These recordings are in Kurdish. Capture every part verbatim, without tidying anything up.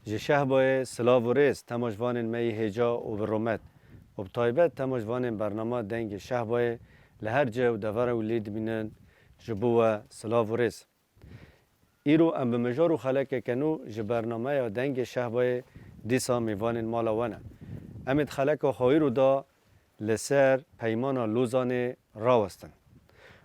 Ji Şehbayê silav û rêz temaşvanên me yê hêja û bi rûmet û bi taybet temaşvanên bernama Dengê Şehbayê li her cih û devera wî lê dibînin, ji bo we silav û rêz. Îro em bi mijar û xelekeke nû ji bernameya Dengê Şehbayê dîsa mêvanên mala we ne. Em ê di xeleka xwe îro de li ser Peymana Lozanê rawestin.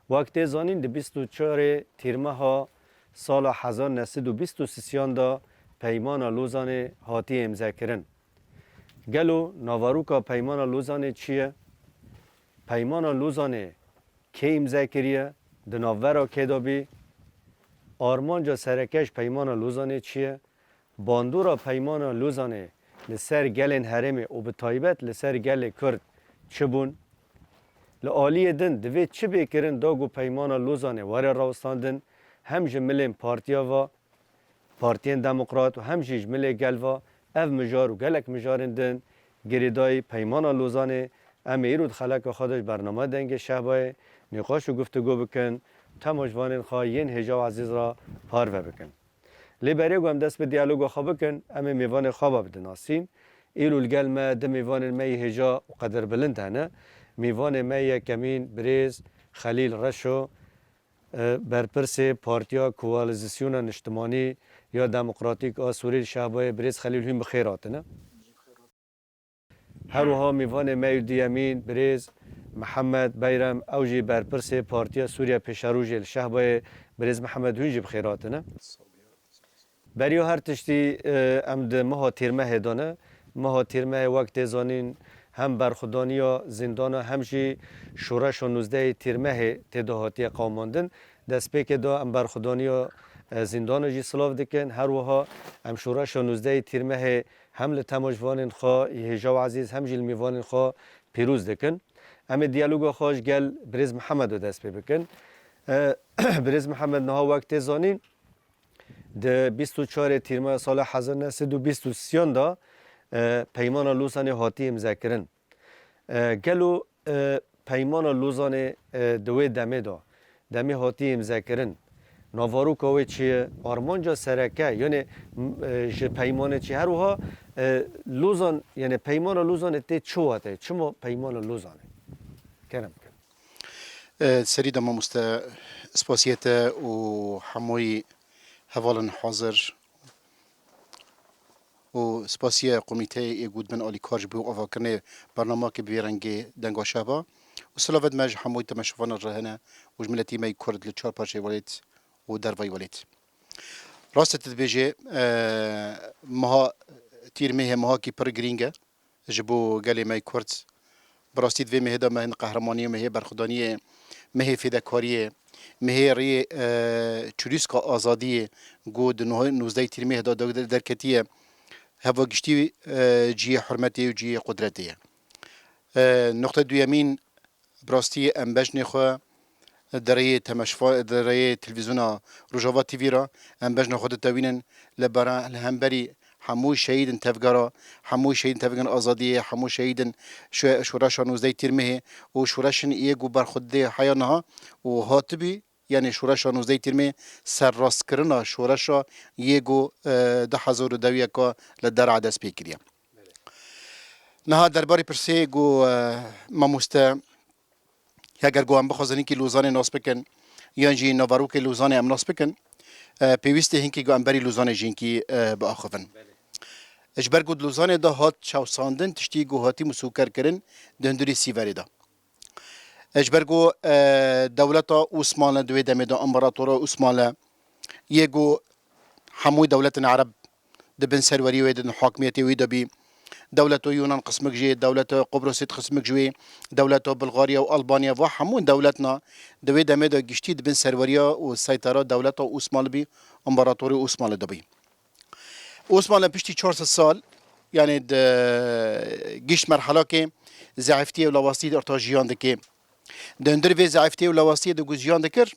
Wek tê zanîn, di bîst û çarê Tîrmeha sala hezar neh sed û bîst û sisiyan de Peymana Lozanê hatiye îmzekirin. Gelo naveroka Peymana Lozanê çi ye? Peymana Lozanê kê îmze kiriye? Di navbera kê de bî? Armanca sereke ji Peymana Lozanê çi ye? Bandora Peymana Lozanê li ser gelên herêmê û bi taybet li ser gelê Kurd çi bûn? Li aliyê din divê çi bê kirin da ku Peymana Lozanê were rawestandin, hem ji milên partiya va, Partiyên Demokrat û hem jî ji milê gel va, ev mijar û gelek mijarên din girêdayî Peymana Lozanê. Em ê îro di xeleka xwe de ji bernama Dengê Şehbayê nîqaş û guftûgo bikin, temaşvanên xwe yên hêja û ezîz re parve bikin. Lê berê ku em dest bi diyaloga xwe bikin, em ê mêvanê xwe ve bidin nasîn. Îro li gel me du mêvanên me yê hêja û qedirbilind hene. Mêvanê me yekemîn birêz Xelîl Reşo, e, berpirsê Partiya Koalîzîsyona Niştimanî ya Demokratîk a Sûriyê li Şehbayê. Birêz Xelîl, hûn bi xêr hatine. Her wiha mêvanê me yê duyemîn, birêz Mihemed Beyrem, ew jî berpirsê Partiya Sûriya Pêşerojê li Şehbayê. Birêz Mihemed, hûn jî bi xêr hatine. Beriya her tiştî, e, em di meha Tîrmehê de ne. Meha Tîrmehê, wek tê zanîn, hem berxwedaniya zîndana hem jî şoreşa nûzdehê Tîrmehê tê de hatiye qewimandin. Destpêkê de em berxwedaniya, e, zîndana jî silav dikin. Her wiha em şoreşa nûzdehê Tîrmehê hem li temaşvanên xwe yê hêja û ezîz hem jî li mêvanên xwe pîroz dikin. Em ê diyaloga xwe ji gel birêz Mihemed ve dest pê bikin. E, birêz Mihemed, niha wek tê zanîn, di bîst û çarê Tîrmeha sala hezar neh sed û bîst û sêyan de, e, Peymana Lozanê hatiye îmzekirin. E, gelo, e, Peymana Lozanê, e, di wê demê de, demê hatiye îmzekirin, naveroka wê çi ye? Armanca sereke, yanê, m-, e, ji peymanê çi? Her wiha, e, Lozan, yanê Peymana Lozanê tê çi wate? Çima Peymana Lozanê? Kerem bikin. E, serî de mamoste, spasiyê te û hemûyî hevalên hazir û spasiya komîteyê ê ku dibin alîkar ji bo avakirinê bernameyekê bi vî rengê Denga Şehba û silavê me ji hemûyî temaşevanên re hene û ji miletî me yê Kurd li çar parçeyê welêt û dervayî welêt. Rast e tu dibêjê, e, meha Tîrmehê mehakî pir girîng e ji bo gelê me yê Kurd. Bi rastî di vê mehê de mehên qehremaniyê, mehê berxwedaniyê, mehê fêdekariyê, mehê rêyê, e, çirûska azadiyê ku di nû-, nûzdehê Tîrmehê de der-, derketiye, heva giştî, e, cihê hurmetê û cihê qudretê ye. E, nuqte duyemîn, bi rastî em bejnê xwe di rêyê temeşva-, di rêyê televîzyona Rojava T V re em bejna xwe ditewînin li bera, li hemberî hemû şehîdên tevgera, hemû şehîdên tevgên azadiyê, hemû şehîdên şo-, şoreşa nûzdehê Tîrmehê û şoreşên yê ku berxwedê heya niha û hatibî, yanî şoreşa nûzdehê Tîrmehê serrastkirina şoreşa yê ku, e, du hezar û dewiyeka li Der'a dest pê kiriye. Niha derbarê pirsê ku, e, mamoste, heger ku em bixwazin hinkî Lozanê nas bikin, yan jî naverokê Lozanê em nas bikin, e, pêwîst e hinkî ku em berî Lozanê jî hinkî, e, biaxivin. Ji ber ku di Lozanê de hat çewsandin tiştî ku hatî musûkerkirin di hundirê Sîverê de. Ji ber ku, e, dewleta Osmanli di wê demê de, împaratora Osmanli, yê ku hemû dewletên Ereb di bin serweriyê wê de, di hakimiyetê wê de bî. Dewleta Yunan qismik jê, dewleta Qubrusê qismik ji wê, dewleta Bulgarya û Albanya, va hemû dewletna di wê demê de giştî di bin serweriya û seytera dewleta Osmanli bî, împaratorê Osmanli de bî. Osmanli piştî çar sed sal yanî di gişt merhelakê zeîftiyê û lawastî de orta jiyan dike. Di hundirî vê zeîftiyê û lawastiyê de ku jiyan dikir,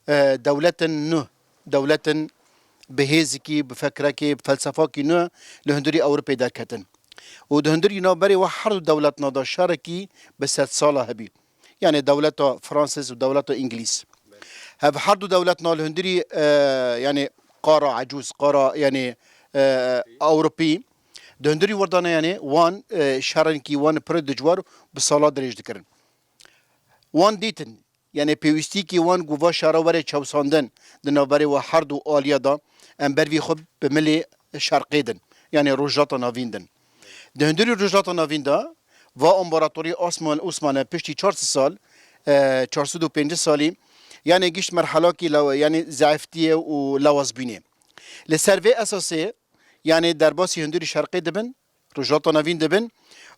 e, dewletin nû, dewletin bi hêzikî, bi fekrekê, bi felsefakî nû li hundirî Ewropê derketin. Û di hundirî navberê we her du dewletna de şerekî bi sed sala hebî. Yanî dewleta Fransîz û dewleta Îngilîz. Hev her du dewletna li hundirî, e, yanî qara ecûz, qara, yanî, e, Ewropî. Di hundirî werdana, yanî wan, e, şerenkî wan pir dijwar bi sala dirêj dikirin. Wan dîtin, yanî pêwîstîkî wan ku va şera were çewsandin di navberê we her du aliya de, em ber vî xwe bi milê şerqê din, yanî Rojhilata Navîn din. Di hundirî Rojhilata Navîn de va împaratorî Osman-, Osmane piştî çar sed sal, e, çar sed û pêncî salî, yanî gişt merhelakî lew-, yanî zeîftiyê û lawazbûnê. Li ser vê esasê, yanî derbasî hundirî şerqê dibin, Rojhilata Navîn dibin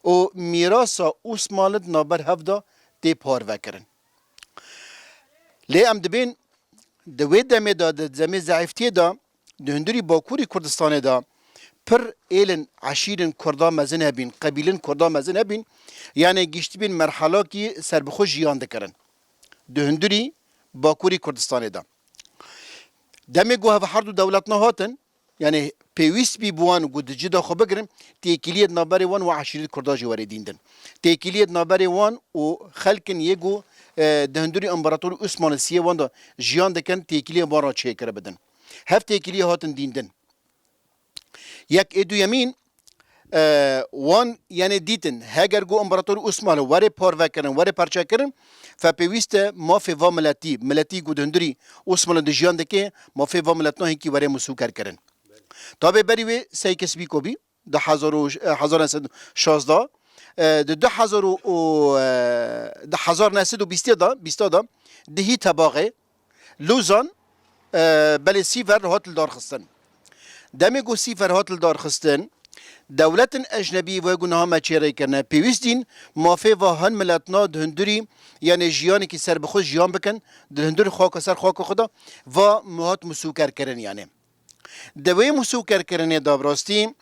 û mîrasa Osmanli di navber hev de tê parvekirin. Lê em dibên di wê demê de, di demê zeîftiyê de, di hundirî Bakurî Kurdistanê de pir êlin, eşîrin Kurda mezin hebîn, qebîlin Kurda mezin hebîn, yanî giştibîn merhelakî serbixwe jiyan dikirin. Di hundirî Bakurî Kurdistanê de. Demê ku hev her du dewletna hatin, yanî pêwîst bî bi wan ku di cida xwe bigirin, têkiliyê di navberê wan û eşîret Kurda jî were dîndin. Têkiliyê di navberê wan û xelkin yê ku, e, di hundirî împaratorî Osmanlî siyê wan de jiyan dikin, têkiliyê wan re çêkiribidin. Hev têkiliyê hatin dîndin. Yek ê duyemîn, e, wan, yanî dîtin, heger ku împaratorî Osmanlî were parvekirin, were parçekirin, fe pêwîst e mafê va miletî, miletî ku di hundirî Osmanlî de jiyan dike, mafê va miletna hinkî were musûkerkirin. Tabê berî wê Sykes-Picot bî, di hezar û, e, hezar neh sed û şazda, e, di du hezar û, û, e, di hezar neh sed û bîstê de, bîsta de, di hî tebaxê, Lozan, e, belê Sîver hat li dar xistin. Demê ku Sîver hat li dar xistin, dewletin ecnebî wê ku niha me çêrê kirine, pêwîst dîn mafê va hin miletna di hundirî, yanî jiyanekî serbixwe jiyan bikin, di hundirî xaka ser xaka xwe de, va hat musûker kirin yanî. Di wê musûkerkirinê de bi rastî,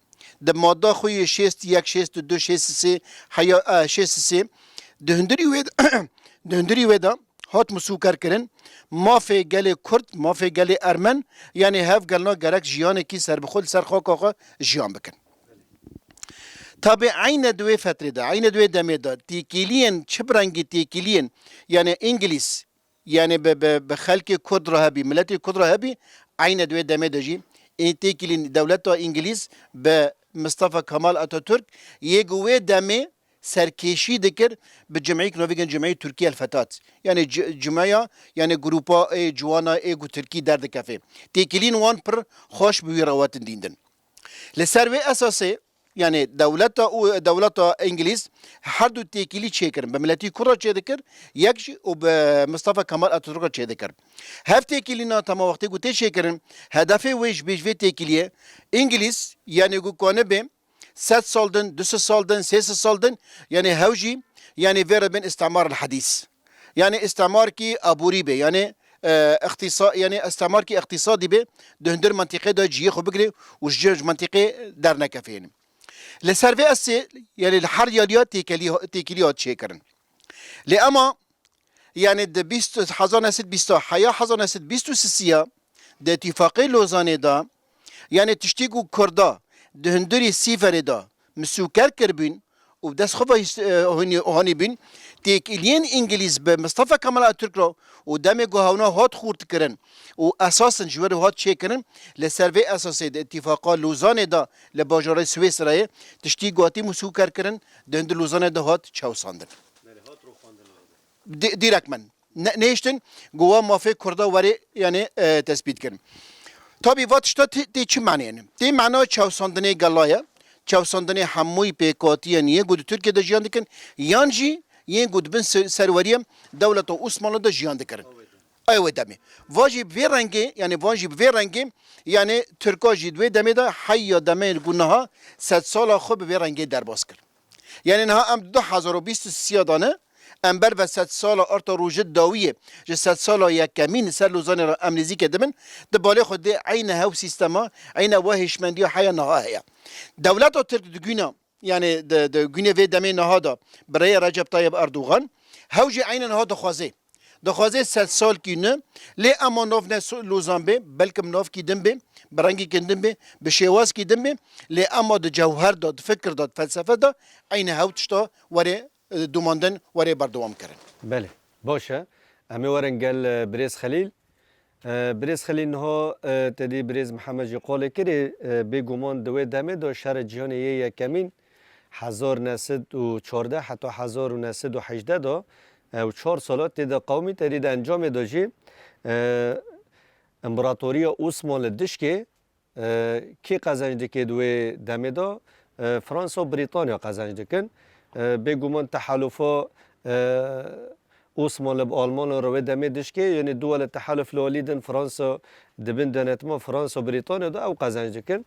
di madda xwe yê şêst û yek, şêst û du, şêst û sê, heya, e, şêst û sê, di hundirî wê de, di hundirî wê de hat musûker kirin, mafê gelê Kurd, mafê gelê Ermen, yanî hev gelna gerek jiyanekî serbixwe li ser xaka xwe jiyan bikin. Tabê eyne di wê fetrê de, eyne di wê demê de têkiliyên çi bi rengî têkiliyên, yanî Îngilîz, yanî bi, bi, bi xelkê Kurd re hebî, miletê Kurd re hebî, eyne di wê demê de jî ê têkilîn dewleta Îngilîz bi Mustafa Kemal Atatürk yê ku wê demê serkêşî dikir bi cimeyek navî kirin Cimeyê Tirkiye el Fetat. Yanî ci-, cimeya, yanî grûpa ê ciwana ê ku Tirkî derdikeve. Têkilîn wan pir xweş bi wî re wetin dîndin. Li ser vê esasê, yanî dewleta û dewleta Îngilîz her du têkilî çêkirin. Bi miletî Kurd re çêdikir, yek jî û bi Mustafa Kemal Atatürk re çêdikir. Hev têkilîna tema wextê ku tê çêkirin, hedefê wê ji bê ji vê têkiliyê Îngilîz, yanî ku kanibe sed sal din, du sed sal din, sê sed sal din, yanî hew jî, yanî vê re bên îstemar el hedîs. Yanî îstemarkî aborî be, yanî, e, îqtîsa-, yanî îstemarkî îqtîsadî be, di hundir mentiqê de cihê xwe bigire û ji, ji mentiqê dernekeve yanî. Li ser vê esê, yanî li her yaliya têkelî-, têkilî hat çêkirin. Lê ema, yanî di bîst, hezar neh sed bîst heya hezar neh sed bîst û sisiya, di Îtîfaqê Lozanê de, yanî tiştî ku Kurda di hundirî Sîverê de misûker kiribûn û dest xwe ve hîs-, e, honî-, honîbûn, têkiliyên Îngilîz bi Mistefa Kemal Atatürk re û demê ku hewna hat xurt kirin û esasen ji we re hat çêkirin, li ser vê esasê di Îtîfaqa Lozanê de li bajarê Swêsreyê tiştî ku hatî misûker kirin, di hundir Lozanê de hat çewsandin. Di-, dîrek min. Ne-, nehiştin, ku wa mafê Kurda werê, yanî, e, tespît kirin. Tabî va tişta tê, tê çi manê ne? Tê mana çewsandinê gela ye. Çewsandinê hemûyî pêkhatiyên yê ku di Tirkiye de jiyan dikin, yan jî yên ku di bin ser-, serweriya dewleta Osmanlı de jiyan dikirin. Ay wê demê. Va jî bi vê rengê, yanî van jî bi vê rengê, yanî Tirka jî di wê demê de heya demê ku niha sed sala xwe bi vê rengê derbas kir. Yanî niha em du hezar û bîst û sê de ne, Em ber ve sedsala arta rojit dawiyê, ji sedsala yekemîn ser Lozanê re em nêzîkê dibin, di balê xwe dê eyne hew sîstema, eyne we hişmendiya heya niha heye. Dewleta Tirk di güna, yani di, di günê vê demê niha de bi rêya Recep Tayyip Erdogan, hew jî eyne niha dixwaze. Dixwaze sed salkî nû, lê ema nav ne so-, Lozan bê, belkim navkî din bê, bi rengîkî din bê, bi şêwazkî din bê, lê ema di cewher de, di fikir de, di felsefe de, eyne hew tişta were, e, domandin, were berdewam kirin. Belê, baş e. Em ê werin gel, e, birêz Xelîl. E, birêz Xelîl niha, e, te dî birêz Mihemed jî qolê kirê, e, bêguman di wê demê de şerê cîhanê yê yekemîn, hezar neh sed û çardeh heta hezar û neh sed û hejdeh de, e, û çar sala tê de qewimî, te dî di encamê de jî, e, împaratoriya Osmanlı dişkê, e, kê qezenc dike di wê demê de? E, Fransa û Brîtanya qezenc dikin. E, bêguman tehelufa, e, Osmanlı bi Almanla re wê demê dişkê, yani duwele teheluf li alî din Fransa, di bin denetima Fransa û Brîtanya de ew qezenc dikin.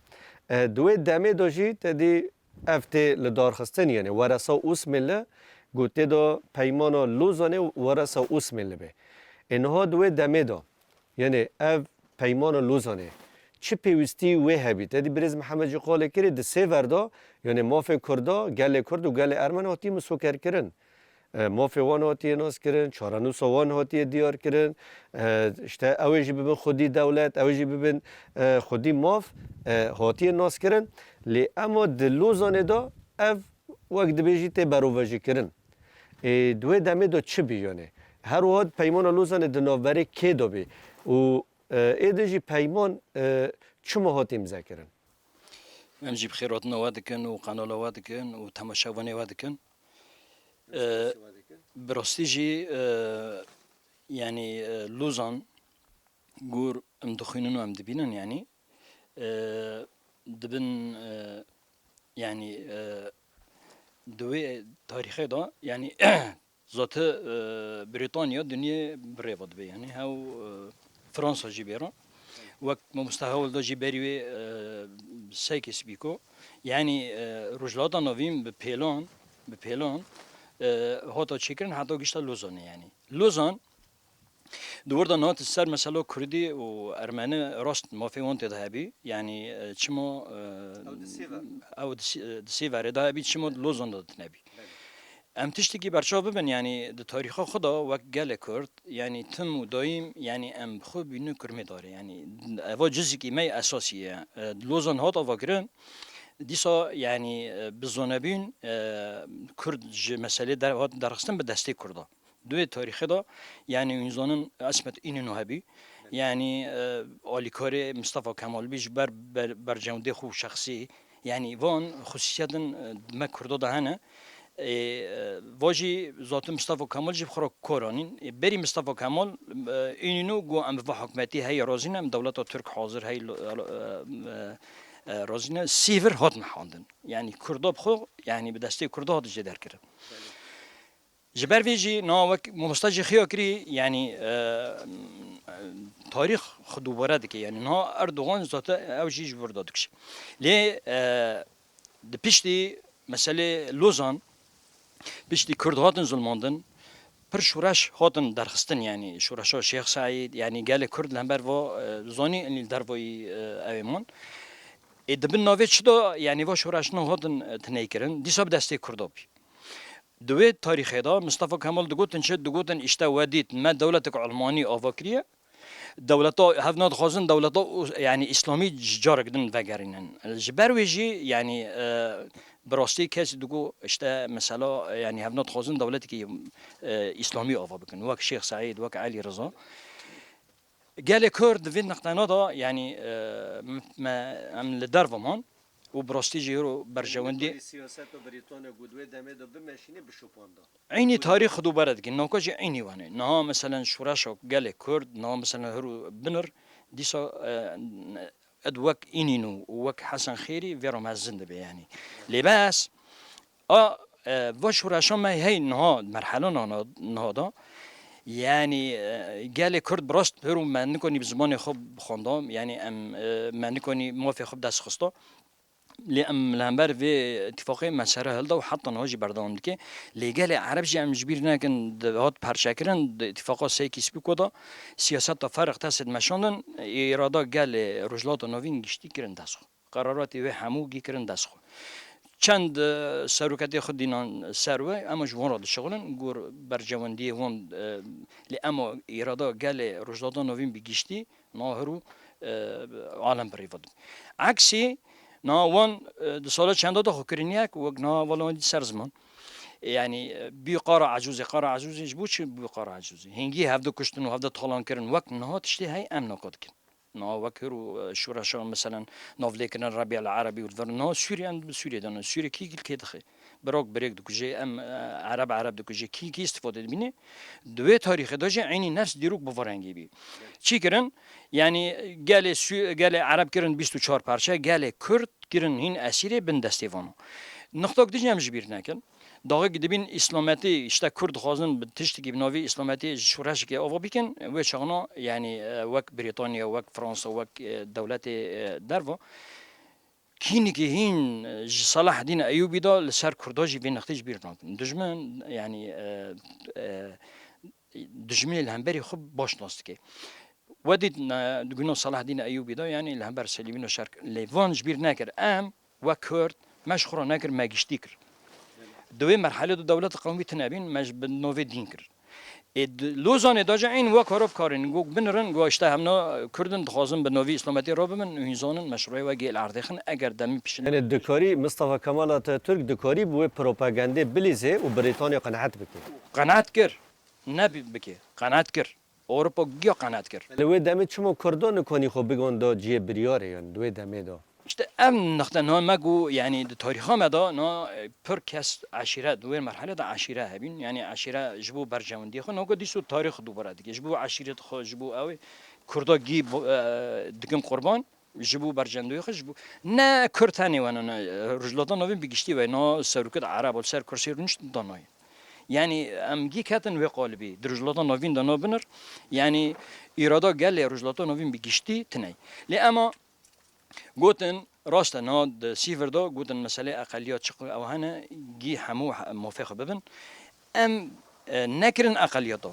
E, di wê demê de jî te dî ev tê li darxistin, yani weresa Osmanlı, ku tê de peymana Lozanê weresa Osmanlı be. E, niha di wê demê de, yani ev peymana Lozanê çi pêwîstî wê hebî? Te dî birêz Mihemed jî qolê kirê, di sê ver de, yani mafê Kurda, gelê Kurd û gelê Ermen hatî misokerkirin. E, mafê wan hatiye naskirin, çarenûsa wan hatiye diyar kirin. E, işte ew ê jî bibin xwedî dewlet, ew ê jî bibin, e, xwedî maf, e, hatiye naskirin. Lê ema di Lozanê de ev wek dibêjî tê berovajîkirin. Ê, di wê demê de çi bî yani? Her wiha peymana Lozanê di navberê kê de bî? Û, e, ê din jî peyman, e, çima hat îmzekirin? Em jî bi xêrhatina we dikin û qenala we dikin û temaşevanê we dikin. E, bi rastî jî, e, yani, e, Lozan, gor em dixwînin û em dibînin, yanî, e, dibin, e, yanî, e, di wê tarîxê de, yanî, zate, e, Brîtanya dinyê bi rê ve dibe, yanî hew, e, Fransa jî bê re. Wek mamoste Hewldar jî berî wê, e, sey kesî bî ku, yanî, e, Rojhilata Navîn bi pêlan, bi pêlan, e, hata çêkirin heta gişta Lozanê, yanî. Lozan, Di wir de niha tu ser mesela Kurdî û Ermenî rast mafê wan tê de hebî. Yanî, e, çima, e, Ew di sê ver. Ew di sê, di sê verê de hebî, çima di Lozan de tune bî? Belê. Em tiştekî berçav bibin, yanî di tarîxa xwe de wek gelê Kurd, yanî tim û dayîm, yanî em bi xwe bînin kurmê darê. Yanî eva cizîkî me yê esasî ye. E, di Lozan hat avakirin, dîsa, yanî, e, bi zonebîn, e, Kurd ji meselê der-, hat derxistin bi destê Kurda. Di wê tarîxê de, yanî, hûn zanin Esmet Înîno hebî. Yanî, e, alîkarê Mistefa Kemal bî, ji ber, ber, berjewendê xwe şexsî. Yanî, van xusûsiyetin, e, me Kurda de hene. Ê, e, va jî zaten Mistefa Kemal jî bi xwe re kar anîn. Ê, berî Mistefa Kemal, e, Înîno got, em bi va hikûmetî heye razî ne, em dewleta Tirk hazir hey, e, e, e, razî ne. Sî vir hat mehandin. Yanî, Kurda bi xwe, yanî, bi destê Kurda hat jêderkirin. Ji ber vê jî niha wek mamoste jî xiya kirî, yanî, e, tarîx xwe dubare dike. Yanî niha Erdogan zate ew jî ji vir de dikişe. Lê, e, di piştî meselê Lozan, piştî Kurd hatin zilmandin, pir şoreş hatin derxistin, yanî şoreşa Şêx Seîd, yanî gelê Kurd li hember va, e, zanî, li dervayî, e, ew ê man. Ê di bin navê çi de, yanî va şoreşna hatin, e, tineykirin, dîsa bi destê Kurda bî. Di wê tarîxê de Mistefa Kemal digotin çi? Digotin, îşte we dît, me dewletek Almanî ava kiriye. Dewleta, hev nadixwazin dewleta, yanî, îslamî ji carek din vegerînin. Ji ber wê jî, yanî, e, bi rastî kes digo, îşte, mesela, yanî, hev nadixwazin dewletekî, e, îslamî ava bikin. Wek Şêx Seîd, wek Elî Riza. Gelê Kurd di vê neqtena de, yanî, e, me, em li derve man û bi rastî jî hiro berjewendî. Wî siyaset û Brîtanya ku di wê demê de bimeşîne bişopanda. Eynî tarîx dubare dikin, naka jî eynî wan e. Niha meselen şoreşa gelê Kurd, niha meselen hiro binir, dîsa, e, ed wek Înîno û wek Hesen Xêrî vê re mezin dibe, yanî. Lê bes, A, e, va şoreşa me hey niha, merhela niha, niha da. Yanî, e, gelê Kurd bi rast hiro me nikonî bi zimanê xwe bixwanda, yanî em, e, me nikonî mafê xwe bi dest xista. Lê em li hember vê îtîfaqê mesele hilda û heta niha jî berdewam dike. Lê gelê Ereb jî em ji bîr nekin, di, hat perçekirin, di îtîfaqa sey kîspîko de siyaseta ferq tesêd meşandin, îrada gelê Rojhilata Navîn giştî kirin dest xwe. Qeraratê wê hemû gî kirin dest xwe. Çend, e, seroketê xwe dînan ser wê, em ji wan re dişixulin, gor berjewendiyê wan, e, lê ema îrada gelê Rojhilata Navîn bi giştî, niha her û, e, alem bi rêve dibe. Eksê, niha wan, e, di sala çenda de xwe kirin yek, wek niha vala wan dî ser ziman. E, yanî, e, bî qara ecûzê, qara ecûzê ji bo çi bî qara ecûzê? Hingî hevde kuştin û hevde talan kirin, wek niha tiştê heye em naka dikin. Niha wek hir û, e, şoreşa, meselen, navlêkirin Rebîa el Erebî û li vir. Niha Sûriye, em bi Sûriye de ne. Sûriye kî li kê dixe? Birok birêk dikuje, em, e, Ereb Ereb dikuje. Kî, kî îstîfade dibîne? Di wê tarîxê de jî eynî nefs dîrok bi vî rengî bî. Çi kirin? Yanî gelê Sü-, gelê Ereb kirin bîst û çar parçe, gelê Kurd kirin hîn esîrê bin destê vano. Nixtok dijî em ji bîr nekin. Daxik dibîn îslametî, işte Kurd dixwazin bi tiştekî bi navî îslametî ji şoreşekê ava bikin, wê çaxna, yanî, e, wek Brîtanya, wek Fransa, wek, e, dewletê, e, derva, kînikî hîn, e, ji Selaheddîn Eyûbî de li ser Kurda jî vê nextê ji bîr nakin. Dijmin, yanî, e, e, dijminê li hemberî xwe baş nas dike. We dît ne, di guna Selaheddîn Eyûbî de, yanî li hember Selîmîno şer kir. Lê van ji bîr nekir. Em, wek Kurd, me ji xwe re nekir, me giştî kir. Di wê merhelê de dewleta qewmî tune bîn, me ji bi novê dîn kir. Ê di Lozanê de jî eyn wek horo bikarîn, got binirin, got işte hemna Kurdin dixwazin bi novî îslametê re bibin, û hîn zanin meşrûyê we gêl erdê xin, eger demî pişin. Yani dikarî Mustafa Kemal Atatürk dikarî bi wê propagandê bilîzê û Brîtanya qenaet bike. Qenaet kir. Ne bi-, bike. Qenaet kir. Ewropa giya qenaet kir. Li wê demê çima Kurdan nikanî xwe bigan da cihê biryarê, yani di wê demê de? İşte ev nixte niha me got, yani di tarîxa me de niha, e, pir kes eşîre, di wê merhelê de eşîre hebîn, yani eşîre ji bo berjewendiyê xwe, niha dîso tarîx dubare dike. Ji bo eşîret xwe, ji bo ew ê Kurda gî bo-, e, dikin qurban, ji bo berjewendiyê xwe, ji bo, ne Kurd tenê wene, ne, e, Rojhilata Navîn bi giştî we, niha serokê de Ereb û ser kursê rûnişt danayê. Yani em gî ketin wê qalibî. Di Rojhilata Navîn de nabinir. Yani îrada gelê Rojhilata Navîn bi giştî tiney. Lê ema gotin, rast e, niha di Sîvir de gotin meselê eqeliya çiqu ew hene, gî hemû he-, mafê xwe bibin. Em, e, nekirin eqeliyata.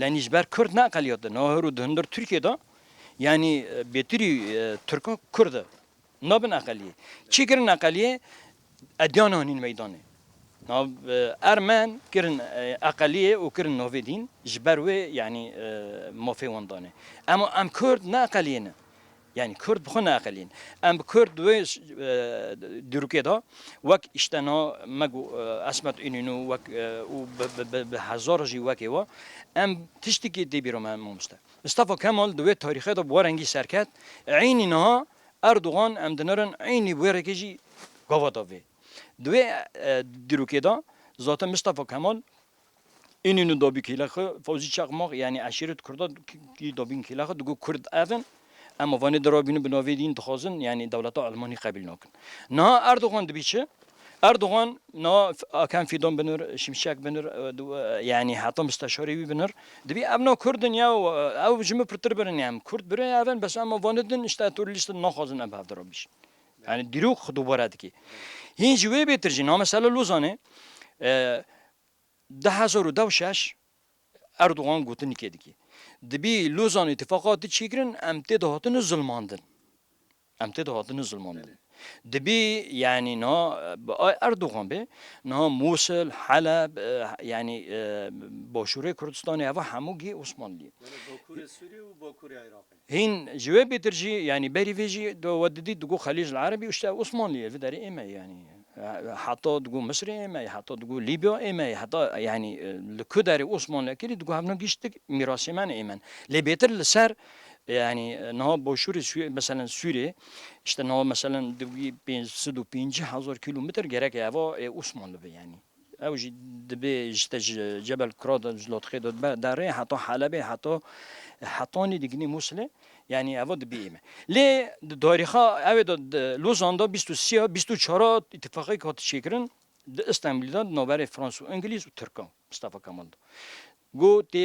Lenî ji ber Kurd ne eqeliyat e. Niha hero di hundir Tirkiye de, yani, e, bêtirî, e, Tirka Kurd e. Nabin eqeliyê. Çi kirin eqeliyê? Edyan anîn meydanê. Na, e, Ermen kirin, e, eqeliyê û kirin navê dîn. Ji ber wê, yanî, e, mafê wan dane. Ema em Kurd ne eqeliyê ne. Yanî Kurd bi xwe ne eqeliyê ne. Em bi Kurd wê, e, dîrokê de wek işte na me got, e, Esmet Înînû wek, e, û bi, bi, bi, bi hezar jî wekê wa. Em tiştekî tê bîra me mamoste. Mustafa Kemal di wê tarîxê de bi we rengî serket. Eynî niha Erdogan em dinirin eynî wê rêkê jî gava da vê. Di wê, e, dîrokê de zaten Mustafa Kemal Înînû dabî kêlexê, Fawzî Çakmak, yanî eşîret Kurda kî dabîn kêlexê, digo Kurd ev in, ema vanê dirabînin bi navê dîn dixwazin, yanî dewleta Elmanî qebîl nakin. Niha Erdogan dibî çi? Erdogan niha Akam Fidan binir, Şimşek binir, e, du-, e, yanî heta misteşarê wî binir. Dibî ev na Kurd in ya, e, ew ji min pirtir birin ya. Em Kurd birê ev in, bes ema vanê din işte terorîst in, naxwazin em bi hev de re bîjin. Yani dîrok xwe dubare dike. Hîn ji wê bêtir jî, na mesela Lozanê, e, du hezar û deh û şeş Erdogan gotinîkê dike. Dibî Lozan îtifaqa hatî çêkirin, em tê de hatine zilmandin. Em tê de hatine zilmandin. Dibî, yanî niha, bi ay Erdogan be, niha Mûsil, Heleb, e, yanî, e, başûrê Kurdistanê, eva hemû gê Osmanlî. Yani Bakurê Sûriyê û Bakurê Iraqê. Hîn ji wê bêtir jî, yanî berî vê jî do we didî digo Xelîc el Erebî, işte Osmanlî ye, vê derê ê me yanî. Heta digo Misrê ê me, heta digo Lîbya ê me, heta yanî, e, li ku derê Osmanlî kirî digo hevna giştik mîrasê me ne ê me. Lê bêtir li ser, yanî, e, niha başûrê Sû-, meselen Sûriyê, işte niha meselen di wî pênc sed û pêncî hezar kîlometr gerek eva ê Osmanlî be yanî. Ew jî dibê işte ji Cebel Kura de, ji Lotxê de be-, derê heta Helebê, heta, hetanî diginî Mûsilê, yanî eva dibê ê me. Lê di tarîxa ew ê de, di Lozan de bîst û sê ya, bîst û çar a îtifaqek hat çêkirin, di Îstanbulî de di navberê Frans û Îngilîz û Tirkan, Mustafa Kemal de. Got tê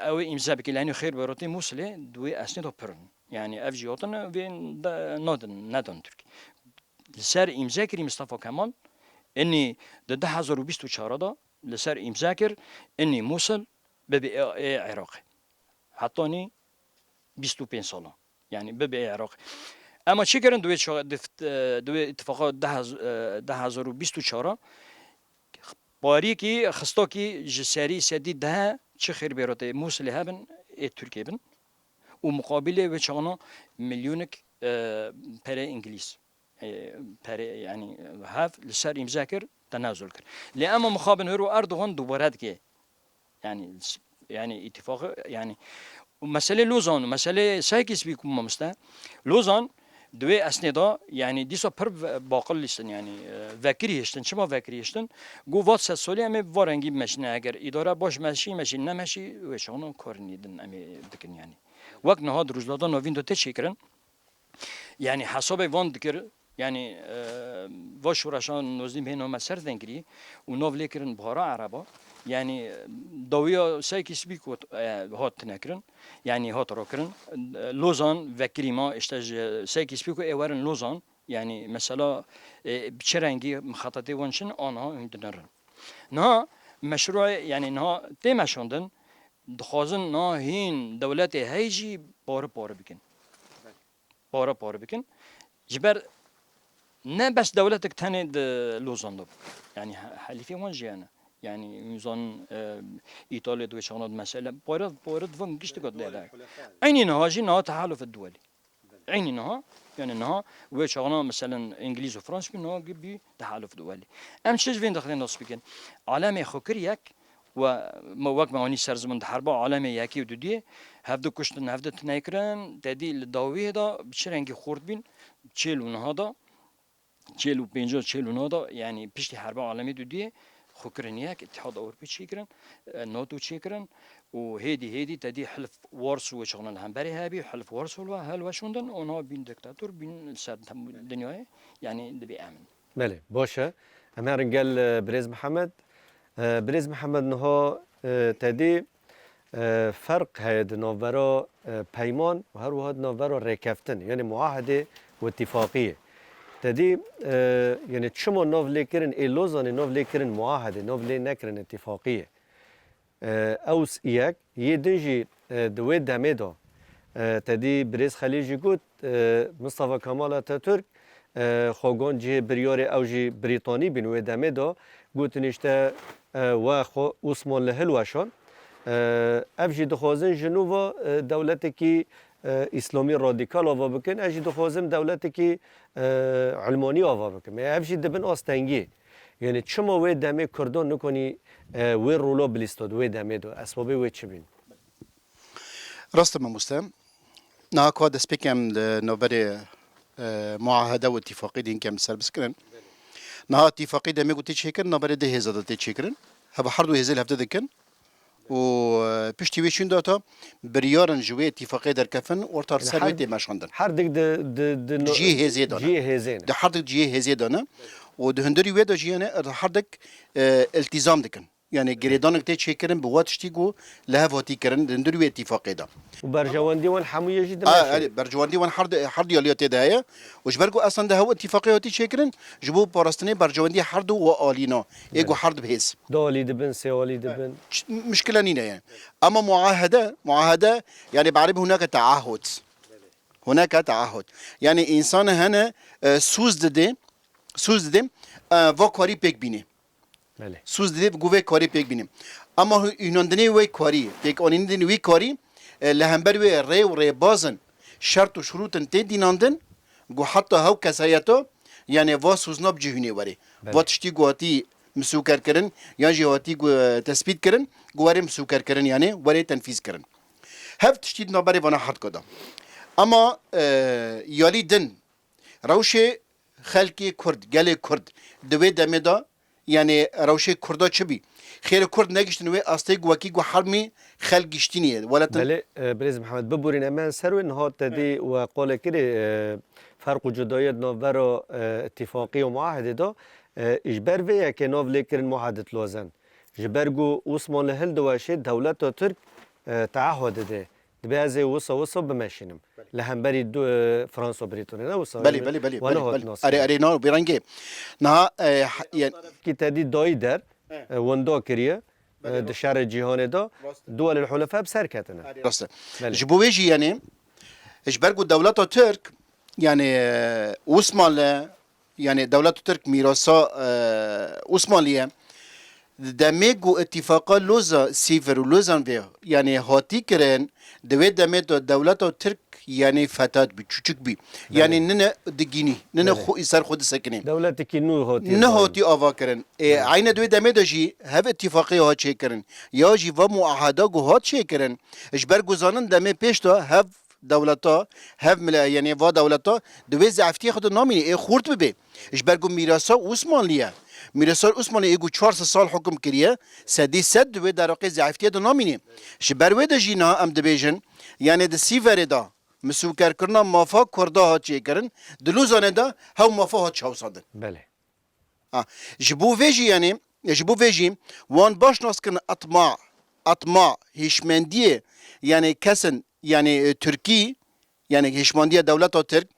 ew ê îmze bike, yanî xêr beratê Mûsilê di wê esnê de pir in. Yanî ev jî hatine vê de nadin, nedan Tirkî. li ser îmze kirî Mistefa Kemal, inî di du hezar û bîst û çar de li ser îmze kir, inî Mûsil bibe ê, ê Iraqê. Hetanî bîst û pênc salan. Yanî bibe ê Iraqê. Ema çi kirin di wê ça-, di fit-, e, di wê îtifaqa du hezar, e, du hezar û bîst û çar a pariyekî xistakî ji serî sedî deh çi xêrbêratê Mûsilê hebin ê Tirkê bin û muqabilê wê çaxana milyonek, e, perê îngilîz, e, perê, yanî hev li ser îmze kir, tenazul kir. Lê ema mixabin hiro Erdogan dubare dike. Yanî, yanî îtîfaqê, yanî û meselê Lozan, meselê Sykes-Picot mamoste. Lozan di wê esnê de, yanî dîsa pir ve-, baqil lîstin, yanî, e, vekirî hiştin. Çima vekirî hiştin? Got, vat sed salî em ê va rengî bimeşîne, eger îdare baş meşî, meşî, nemeşî, wê çaxana karên din em ê dikin, yanî. Wek niha di Rojhilata Navîn de tê çêkirin. Yanî hesabê van dikir, yanî, e, va şoreşa nozdî mehên hame ser dengirî û nav lê kirin bihara ereba. Yanî, e, dawiya Sykes-Picot, e, hat tine kirin, yanî hat rakirin. E, Lozan vekirî ma, işte ji Sykes-Picot ê werin Lozan, yanî mesela, e, bi çi rengî mixetetê wan çin, aniha hûn dinerin. Niha meşrûê, yanî niha tê meşandin, dixwazin niha hîn dewletê hey jî pare pare bikin. Pare pare bikin. Ji ber ne bes dewletek tenê di Lozan de bû. Yanî he-, helîfê wan jî hene. Yanî hûn zanin, e, Îtalya di wê çaxana de mesele pare, pare di van giştika de. Eynî niha jî niha tehaluf duwelî. Eynî niha, yanî niha wê çaxana meselen Îngilîz û Fransîz bî, niha bî tehaluf duwelî. Em çi ji vê dixin nas bikin? Alemê xwe kir yek, we, me wek me anî ser ziman di herba alemê yekê û dudiyê, hevdu kuştin, hevdu tune kirin, te dî li dawiyê de bi çi rengî xurt bîn, çêl û niha de, çêl û pênca, çêl û neh de, yanî piştî herba alemê dudiyê, xwe kirin yek, Îtihad Ewropî çêkirin, e, NATO çêkirin û hêdî hêdî te dî Hilf Warso wê çaxana li hemberê hebî, Hilf Warso li we helweşandin û niha bîn diktator, bîn li ser tem-, dinyayê, yanî dibê emin. Belê, baş e. Em herin gel, e, birêz Mihemed. E, birêz Mihemed, niha, e, te dî, e, ferq heye di navbera, e, peyman û her wiha di navbera rêkeftin, yanî muahedê û îtîfaqiyê. Te dî, e, yanî çima nav lê kirin ê Lozanê, nav lê kirin muahedê, nav lê nekirin îtîfaqiyê? E, ew s-, yek, yê din jî, e, di wê demê de, e, te dî birêz Xelîl jî got, e, Mustafa Kemal Atatürk, e, xwe got cihê biryarê ew jî Brîtanî bîn wê demê de, gotin işte, e, we xwe Osmanli hilweşand. E, ev jî dixwazin ji nû ve, e, dewletekî, e, îslamî radîkal ava bikin. Ez jî dixwazim dewletekî, e, ilmanî ava bikim. E, ev jî dibin astengiyê. Yanî çima wê demê Kurdan nikonî, e, wê rola bilîsto di wê demê de? Esbabê wê çi bîn? Rast e mamoste. Niha ka destpêkê em di navberê, e, muahede û îtîfaqê din ke em li ser biskirin. Niha îtîfaqê demê ku tê çêkirin, navberê du hêza de tê çêkirin. Heva her du hêzê li hevde dikin. Û, e, piştî wê çûn data biryarin ji wê îtîfaqê derkefin, orta li ser wê tê meşandin. Her dik di, di, di no-, cihê hêzê de ne. Cihê hêzê ne. Di her dik cihê hêzê de ne. Û di hundirî wê de jî, yanî, her dik, e, îltîzam dikin. Yanî girêdanek tê çêkirin bi wa tiştî ku li hev hatî kirin di hundirî wê îtîfaqê de. Û berjewendî wan hemû yê jî A, dimeşin. Erê, berjewendî wan her di, her diyaliya tê de heye. Û ji ber ku eslan di hew îtîfaqê hatî çêkirin, ji bo parastinê berjewendî her du wa alîna. Ê ku her di bihêz. Du alî dibin, sê alî dibin. Ç-, mişkile nîne yani. Ama muahede, muahede, yani bi erebî hunake taahhud. Hunake taahhud. Yani însan hene, e, sûz didê, sûz didê, e, va karî pêk bînê. Belê. Sûz didê ku vê karî pêk bînim. Ama hû-, hûnandinê wê karî, pêkanînên wî karî, e, li hember wê rê û rêbazin, şert û şurûtin tê dînandin, ku heta hew kesayeta, yanî va sûzna bi cihûnê werê. Belê. Va tiştî ku hatî misûkerkirin, yan jî hatî ku, e, tespît kirin, ku werê misûkerkirin, yanî werê tenfîz kirin. Hev tiştî di navberê vana herdika de. Ama, e, yalî din, rewşê xelkê Kurd, gelê Kurd, di wê demê de, yanî rewşê Kurda çi bî? Xêrê Kurd negiştin wê astê ku wekî ku hermî xelk giştînî ye, welatin. Belê, e, birêz Mihemed, biborîne me ser wê, niha te dî we qolê kirê, e, ferq û cudayê di navbera, e, îtîfaqî û muahedê de, e, ji ber vê yekê nav lê kirin muahedet Lozen. Ji ber ku Osmanli hildiweşê dewleta Tirk, e, teahhud dide. Dibe ez ê wisa wisa bimeşînim. Li hemberî du-, e, Fransa Brîtonê ne wisa. Belê, belê, belê, belê, belê. Erê, erê, na, bi rengê. Niha, e, ha-, ye- Ki te dî dayî der, e, winda kiriye, e, di şerê cîhanê de, Duwelul Hulefa bi ser ketine. Rast e. Belê. Ji bo wê jî, yanî, ji ber ku dewleta Tirk, yanî, e, Osmanlı, yanî dewleta Tirk mîrasa, e, Osmanlî ye. Di demê ku îtîfaqa Loza, Sîver û Lozan vê, yanî hatî kirin, di wê demê de dewleta Tirk, yanî fetat bî, çûçik bî. Belê. Yanî nine digînî, nine Belê. xwe, ser xwe disekinî. Dewletekî nû hatî Nehatiye ava kirin. Ê, Belê. eyne di wê demê de jî hev îtîfaqê hat çêkirin. Ya jî va muaheda ku hat çêkirin, ji ber ku zanin demê pêş de hev dewleta, hev mile-, yanî va dewleta di wê zeftiyê xwe de namîne, ê xurt bibe. Ji ber ku mîrasa Osmanlî ye. Mîrasa Osmanlî ê ku çar sed sal hukum kiriye, sedî sed di wê deraqê zeftiyê de namîne. Ji ber wê de jî niha em dibêjin, yanî di Sîverê de misûkerkirina mafa Kurda hat çêkirin, di Lozanê de hew mafa hat çewsandin. Belê. Ha, ji bo vê jî, yanî, ji bo vê jî wan baş nas kirin etma, etma, hişmendiyê, yanî kesin, yanî, e, Tirkî, yanî hişmendiya dewleta Tirk,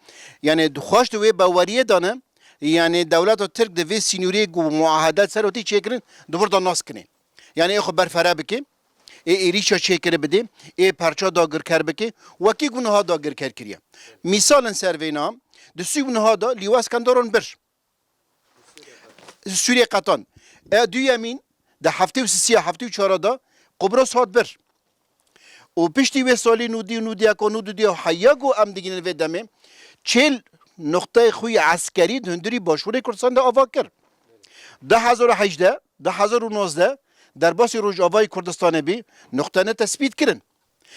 yanî dixwaş di wê baweriyê de ne, yanî dewleta Tirk di vê sînorê ku muahedet ser hatî çêkirin, di vir de nas kinê. Yanî ê xwe berfere bike, ê êrîşa çêkiri bide, ê perça dagirker bike, wekî ku niha dagirker kiriye. Mîsalin ser vêna, di sî û niha de Lîwa Skenderon bir. Sûriyê qetan. E, duyemîn, di heftê û sisiya heftê û çara de Qubros hat bir. Û piştî wê salî nûdî û nûdî yeka nûdî duya heya ku em digînin vê demê, çêl nuqteyê xwe yê eskerî di hundirî başûrê Kurdistan de ava kir. Du hezar û hejdeh, du hezar û nozdeh derbasî Rojavayê Kurdistanê bî, nuqtene tespît kirin.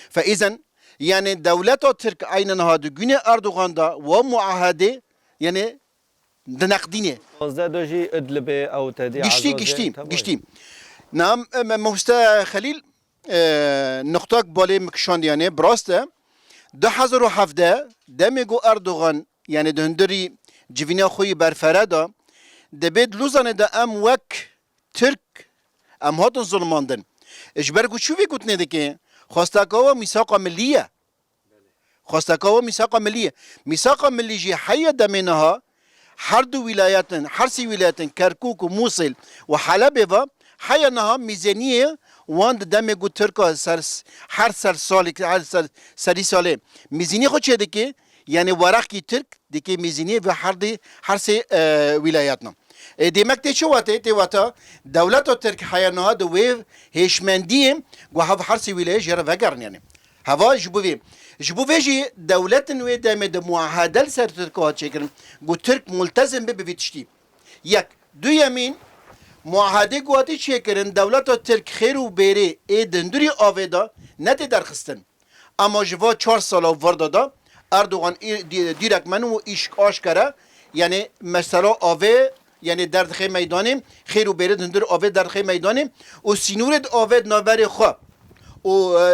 Fe îzen, yanî dewleta Tirk eyne niha di gûnê Erdogan de wa muahedê, yanî dineqdînê. Panzdeh de jî Idlibê ew tedî Giştî, Ezazê, giştî, tamam. Giştî. Nam, e, me, Mamoste Xelîl, e, nuqtak balê min kişand, yanî bi rast e. Du hezar û hevdeh demê ku Erdogan, yanî di hundirî civîna xwe yî berfere da, dibê di Lozanê de em wek Tirk, em hatin zulmandin. Ji ber ku çi vê gotinê dike? Xwesteka we mîsaqa millî ye. Xwesteka we mîsaqa millî ye. Mîsaqa millî jî heya demê niha her du wîlayetin, her sî wîlayetin Kerkûk û Mûsil û Helebê ve heya niha mîzeniyê wan di demê ku Tirka ser, her ser salê, her ser, serî salê mîzenî xwe çêdike, yanî weraqî Tirk dike mîzeniyê ve her di, her sê, e, wîlayetina. E, demek tê çi wate? Tê wata dewleta Tirk heya niha di wê hêşmendiyê ku hev her sê wîlayet jê re vegerin yanî. Heva ji bo vê. Ji bo vê jî dewletin wê demê de muahede li ser Tirk hat çêkirin. Ku Tirk multezim be bi vî tiştî. Yek. Duyemîn, muahedê ku hatî çêkirin, dewleta Tirk xêr û bêrê ê di hundirî avê de netê derxistin. Ama ji va çar sala vir de de Erdogan î-, dî-, dîrek men û îşk aşkere, yanî mesela avê, yanî derdixê meydanê, xêr û bêrê di hundir avê derdixê meydanê û sînorê di avê di navberê xwe û,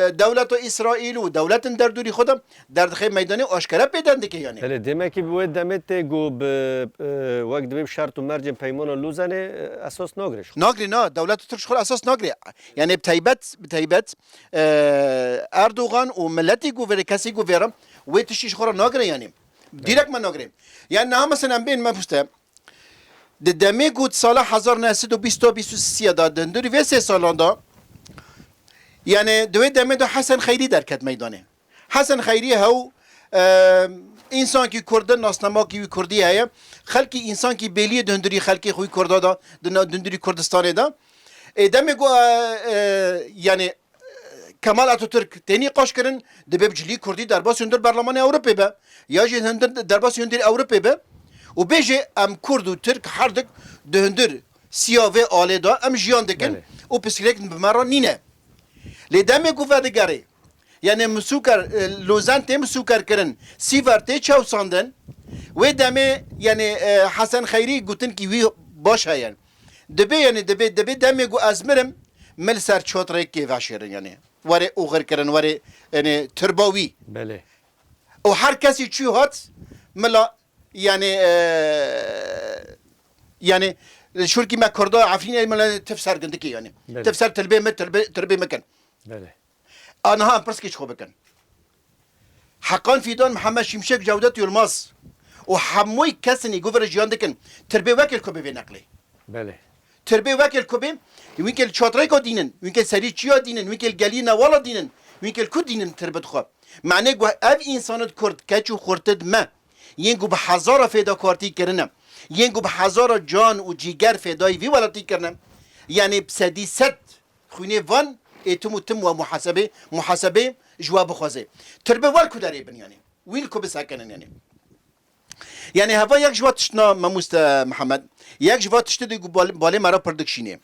e, dewleta Îsraîl û dewletin derdorî xwe de derdixê meydanê aşkere pêden dike yanî. Belê, demek ki bi wê demê tê ku bi, e, wek dibê bi şert û mercên peymana Lozanê, e, esas nagire ji xwe. Nagire, na, dewleta Tirk ji xwe re esas nagire. Yanî bi taybet, bi taybet, e, Erdogan û miletî ku vêre, kesî ku vêre, wê tiştî ji xwe re nagire yanî. Dîrek me nagire. Yanî niha mesela em bên me piste. Di demê ku di sala hezar neh sed û bîst û bîst û sisiya de, di hundirî vê sê salan de, yanî di wê demê de Hesen Xeyrî derket meydanê. Hesen Xeyrî hew, e, însankî Kurd e, nasnamakî wî Kurdî heye. Xelkî însankî bêlî ye di hundirî xelkê xwe yî Kurda de, di na-, di hundirî Kurdistanê de. Ê demê ku, e, e, yanî Kemal Atatürk tê nîqaş kirin, dibe bi cilî Kurdî derbasî hundir Berlemanê Ewropê be, ya jî hundir derbasî hundir Ewropê be û bêje, em Kurd û Tirk herdik di hundir siya vê alê de em jiyan dikin Belê. û pirsgirêk bi me re nîne. Lê demê ku vedigerê, yanî misûker, e, Lozen tê misûker kirin, Sîver tê çewsandin, wê demê, yanî, e, Hesen Xeyrî gotin ki wî baş heye. Dibe, yanî dibe, dibe demê ku ez mirim, min li ser çot rê kê veşêrin, yanî. Were oxir kirin, were, yanî, tirba wî. Belê. Û her kesî çû hat, mila, yanî, e, yanî, şurkî me Kurda Efrînê mila tif ser gundikê, yanî. Belê. Tif ser tilbê me, tilbê, tirbê me kin. Belê. A niha em pirsgê ji xwe bikin. Heqan Fîdan, Mihemed Şimşek, Cewdet Yilmaz û hemûyî kesên î ku vira jiyan dikin, tirbê wekil ku bê vê neqlê. Belê. Tirbê wekil ku bê, wînkê li çatrêka dînin, wînkê serî çiya dînin, wînkê li gelî newala dînin, wînkê li ku dînin tirbi dixwe. Manê ku ev însanit kurd, keç û xurtid me, yên ku bi hezara fêdakartî kirine, yên ku bi hezara can û cîger fêdayî vî welatî kirine, yanî bi sedî sed xwînê van ê tim û tim we muhasebê, muhasebê ji we bixwaze. Tirbê wer ku derê bin yanî. Wî li ku bisekinin yanî. Yanî heva yek ji va tiştna, mamoste Mihemed, yek ji va tiştê dî ku bal-, balê me re pir dikşînê.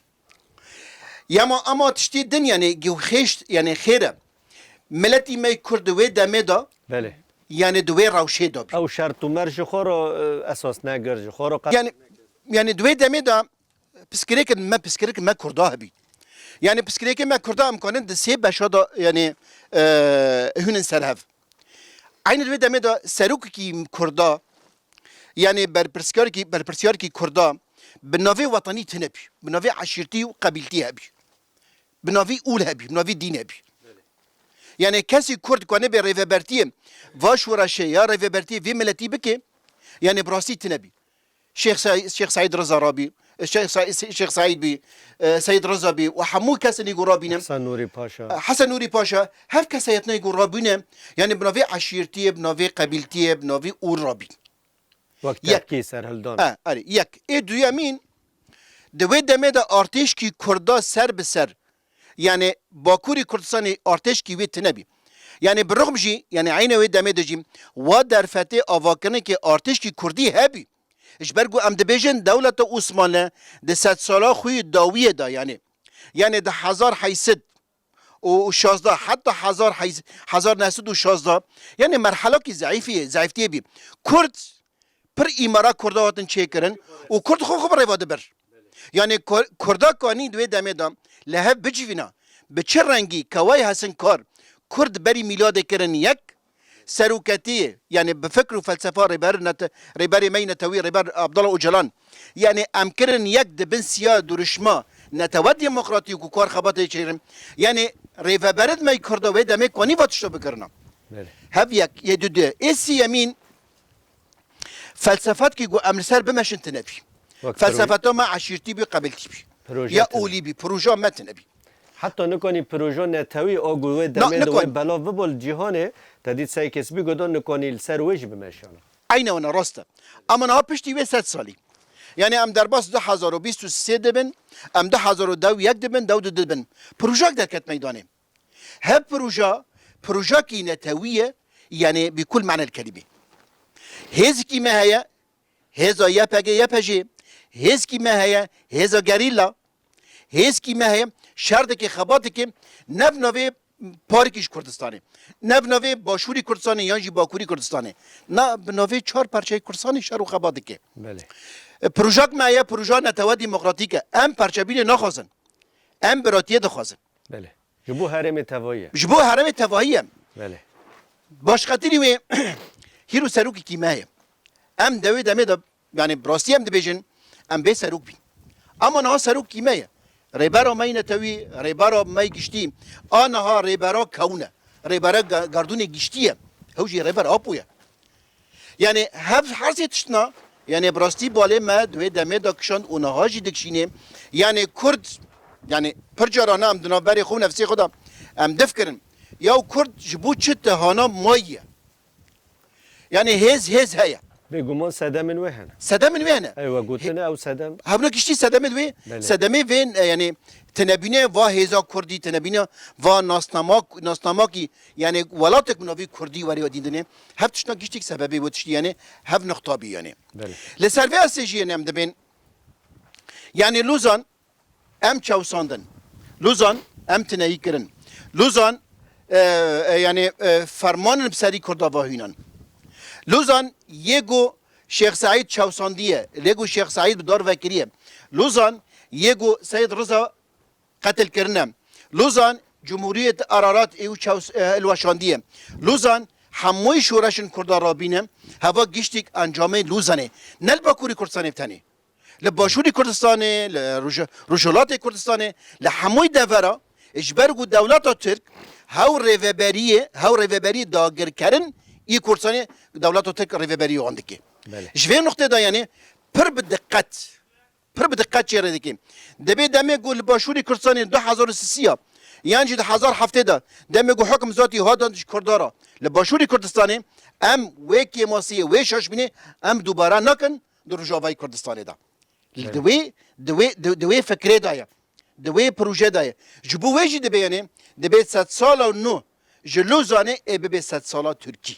Yama ama tiştê din yanî ku xêşt, yanî xêr e. Miletî me kurd di wê demê de, Belê. yanî di wê rewşê de bî. Ew şert û mer ji xwe re, e, esas negir ji xwe re qe- Yanî, yanî di wê demê de piskirêkin me, piskirêkin me kurda hebî. Yanî piskirêkê me kurda em kanin di sê beşa de, yanî, e, hûnin ser hev. Eynî di wê demê de serokekî kurda, yanî berpirsiyarkî, berpirsiyarkî kurda bi navê wetanî tune bî, bi navê eşîrtî û qebîltî hebî, bi navî ûl hebî, bi navî dîn hebî. Yanî kesî kurd ku nebê rêvebertiyê va şoreşê ya rêvebertiyê vê miletî bike, yanî bi rastî tune bî. Şêx Sa-, Şêx Seîd Riza rabî, Şêx Sa-, Şêx Seîd bî, e, Seîd Riza bî û hemû kesên ku rabîne. Hesen Nûrî Paşa. E, Hesen Nûrî Paşa, hev kesayetnê ku rabîne, yanî bi navê eşîrtiyê, bi navê qebîltiyê, bi navê ûr rabîn. Wek Yek. tepkî serhildan. E, erê, yek. Ê duyemîn, di wê demê de artêşkî kurda ser bi ser, yanî Bakurê Kurdistanê artêşkî wê tune bî. Yanî bi rixm jî, yanî eynê wê demê de jî, wa derfetê avakirinekê artêşkî kurdî hebî. Ji ber ku em dibêjin dewleta Osmanli di sedsala xwe yê dawiyê de, yanî, yanî di hezar heyt sed û şazdeh heta hezar heyt, hezar neh sed û şazdeh, yanî merhelakî zeîfî, zeîftiyê bî. Kurd pir îmara Kurda hatin çêkirin û Kurd xwe xwe bi rêva dibir. Yanî Kur-, Kurda kanî di wê demê de li hev bicivîna, bi çi rengî kewayê hesin kar Kurd berî mîladê kirin yek, seroketiyê, yanî bi fikr û felsefa rêber nete-, rêberê me yê netewî, rêber Abdullah Ocalan, yanî em kirin yek di bin siya duruşma netewe demokratîk û kar xebatê çêkirin. Yanî rêveberêt me yê Kurda wê demê kanî va tişta bikirina. Belê. Hev yek, yê du du. Ê siyemîn, felsefetkî ku em li ser bimeşin tune bî. Wek Felsefeta me eşîrtî bî, qebîltî bî. Proje Ya tune. olî bî, proja me tune bî. Heta nikanî proja netewî a ku wê Na, demê de nikan. wê belav bibol cîhanê, te dît Sey Kesbî goda nikanî li ser wê jî bimeşana. Eyne wina rast e. Ama niha piştî wê sed salî. Yanî em derbas du hezar û bîst û sê dibin, em du hezar û deh û yek dibin, dew du dibin. Projek derket meydanê. Hev proja, projekî netewî ye, yanî bi kul manel kelîmê. Hêzkî me heye, hêza Y P G, Y P J, hêzkî me heye, hêza gerîla, hêzkî me heye, şer dike, xebat dike, ne bi navê parkî ji Kurdistanê, ne bi navê Başûrî Kurdistanê yan jî Bakurî Kurdistanê, na bi navê çar parçeyê Kurdistanê şer û xebat dike. Belê. E, projek me heye, proja netewe demokratîk e. Em parçebînê naxwazin. Em biratiyê dixwazin. Belê. Ji bo herêmê tevayî ye. Ji bo herêmê tevayî ye. Belê. Başqetirî wê hîro serokekî me ye. Em dewê demê de, yanî bi rastî em dibêjin, em bê serok bîn. Ama niha serokekî me ye. Rêbera me yê netewî, rêbera me yê giştî, a niha rêbera kewûn e. Rêbera ga-, gardûnê giştî ye. Ew jî rêber Apo ye. Yanî hev her sê tiştna, yanî bi rastî balê me di wê demê de kişand û niha jî dikişînê. Yanî Kurd, yanî pir carana em di navberê xwe û nefsê xwe de em difikirin. Ya Kurd ji bo çi te hana mayiye? Yanî hêz, hêz heye. Bêguman sedemên wê hene. Sedemên wê hene. Ew we gotine ew sedem. Hevna giştî sedemê wê, Belê. sedemê vê, e, yanî tinebîne va hêza Kurdî, tinebîne va nasnamak, nasnamakî, yanî welatek bi navî Kurdî werê dîndine. Hev tiştna giştîk sebebê wê tiştî, yanî hev nixta bî yanî. Belê. Li ser vê esê jî yanî em dibên. Yanî Lozan em çewsandin. Lozan em tineyî kirin. Lozan, e, e, yanî, e, fermanin bi serî Kurda va hînan. Lozan yê ku Şêx Seîd çewsandiye, lê ku Şêx Seîd bi dar vekiriye. Lozan yê ku Seyid Riza qetil kirine. Lozan Cumhuriyet Ararat ê û çews-, e, hilweşandiye. Lozan hemûyî şoreşin Kurda rabîne, heva giştîk encamê Lozanê. Ne li Bakurî Kurdistanê bi tenê. Li Başûrî Kurdistanê, li Roj-, Rojhilatê Kurdistanê, li hemûyî devera, ji ber ku dewleta Tirk hew rêveberiyê, hew rêveberiyê dagirkerin Yê Kurdistanê dewleta Tirk rêveberî wan dike. Belê. Ji vê nuqtê de, yanî, pir bi diqet, pir bi diqet çê rê dike. Dibê demê ku li Başûrê Kurdistanê du hezar û sisiya, yan jî du hezar heftê de, demê ku hukm zatî hat dan ji Kurda re li Başûrê Kurdistanê, em wê kêmasiyê, wê şaşbînê em dubare nakin di Rojavayê Kurdistanê de. Li Evet. di wê, di wê, di, di wê fikrê de ye. Di wê proje de ye. Ji bo wê jî dibê, yanî, dibê sedsala nû ji Lozanê ê bibe sedsala Tirkî.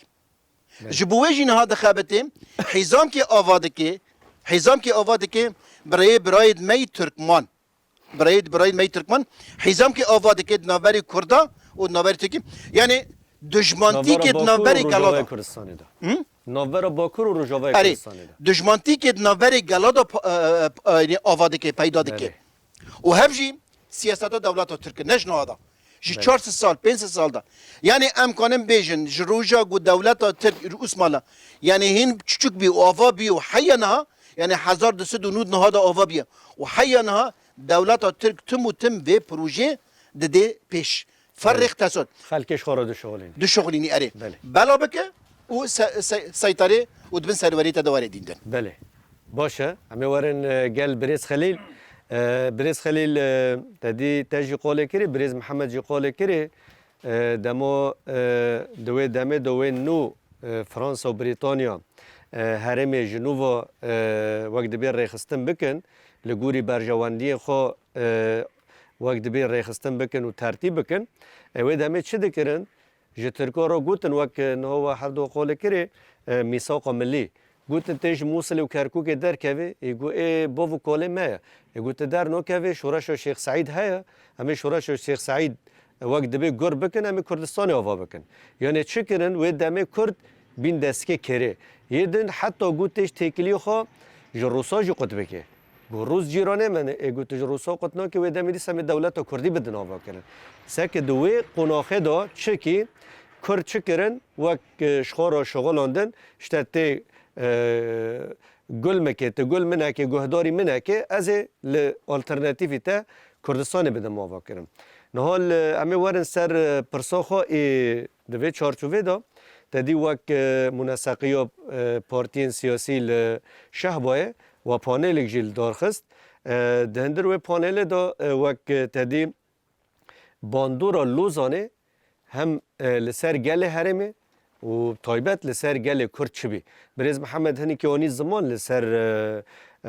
Evet. Ji bo wê jî niha dixebitê, hîzamkê ava dike, hîzamkê ava dike, birayê, birayê me yê Tirkman. Birayê, birayê me yê Tirkman, hîzamkê ava dike di navberê Kurda û di navberê Tirkî. Yanî, dujmantîkê di navberê gela de. Navbera Bakur û Rojavayê Kurdistanê de. Hı? Navbera Bakur û Rojavayê Erê, Kurdistanê de. Dujmantîkê di navberê gela de pa-, e, e, e, ava dike, peyda dike. Belê. Û hev jî siyaseta dewleta Tirk e, ne ji niha de. Ji Belê. çar sed sal, pênc sed sal de. Yanî em kanin bêjin, ji roja ku dewleta Tirk û Osmanlı, yanî hîn çiçik bî û ava bî û heya niha, yanî hezar du sed û nod niha de ava bîye. Û heya niha dewleta Tirk tim û tim vê projê didê pêş. Ferrix Belê. tesot. Xelkê ji xwe re dişixulîne. Dişixulînî erê. Belê. Bela bike û se-, se-, seytarê û di bin serwerê te de were dîndin. Belê. Baş e. Em ê werin, e, gel birêz Xelîl. E, birêz Xelîl, e, te dî te jî qolê kirî, birêz Mihemed jî qolê kirî. E, demo, e, di wê demê de wê nû, e, Fransa û Brîtanya, e, herêmê ji nû ve, e, wek dibê rêxistin bikin, li gorî berjewendiyên xwe, e, wek dibê rêxistin bikin û tertîb bikin. E, wê demê çi dikirin? Ji Tirka re gotin, wek, e, niha we her du qolê kirê, e, mîsaqa milî. Gotin, tê ji Mûsilê û Kerkûkê derkevê, ê got, ê bav û kalê me ye. Ê got, tu dernakevê, şoreşa Şêx Seîd heye, em ê şoreşa Şêx Seîd wek dibê gur bikin, em ê Kurdistanê ava bikin. Yanê çi kirin, wê demê Kurd bîn destgê kerê. Yê din heta got tê ji têkiliyê xwe ji Rûsa jî qut bike. Got, Rûs cîranê me ne, ê got, tu ji Rûsa qut nake, wê demê dîsa em ê dewleta Kurdî bidin avakirin. Seke di wê qonaxê de çi kî Kurd çi kirin, wek, e, ji xwe re şixulandin, işte tê, e, gul mike, tu gul mineke, guhdarî mineke, ez ê li alternatîfî te Kurdistanê bidim avakirin. Niha li, em ê werin ser, e, pirsa xwe ê di vê çarçovê de, te dî wek, e, muneseqiya, e, partiyên siyasî li Şehbayê, we panelek jî li dar xist. E, di hundir wê panelê de, e, wek, e, te dî bandora Lozanê hem, e, li ser gelê herêmê û taybet li ser gelê Kurd çi bî. Birêz Mihemed hinekî anî ziman li ser, e,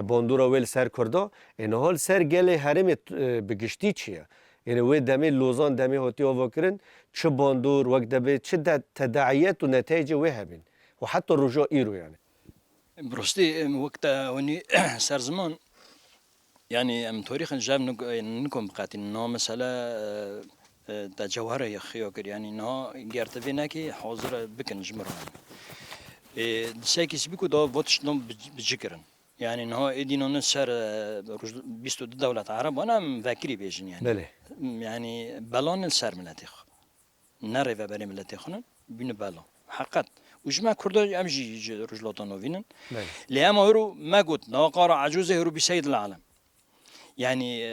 bandora wê li ser Kurda. Ê niha li ser gelê herêmê, e, bi giştî çi ye? Ê wê demê Lozan demê hatiye avakirin, çi bandor wek dibê, çi de-, tedaiyet û neteycê wê hebîn. Û heta roja îro yani. Bi rastî, em, wek te hûnî ser ziman, yanî em tarîxên jev nik-, nikom biqetînin. Niha mesele, e, e, te cewhere yê xiya kir. Yanî niha ger tu vê nekî, hazir e bikin ji min re. E, di sekî sibî ku da va tiştan bi, bi cî kirin. Yanî niha êdî nane ser, e, roj-, bîst û du dewlet Ereb wana em vekirî bêjin yanî. Belê. Yanî belan li ser miletê xwe. Ne rêveberê miletê xwe ne, bîne bela. Heqet. Û ji me Kurda em jî ji Rojhilata Navîn in. Belê. Lê ema hero me got, niha qara ecûzê hero bî seyid el alem. Yanî, e,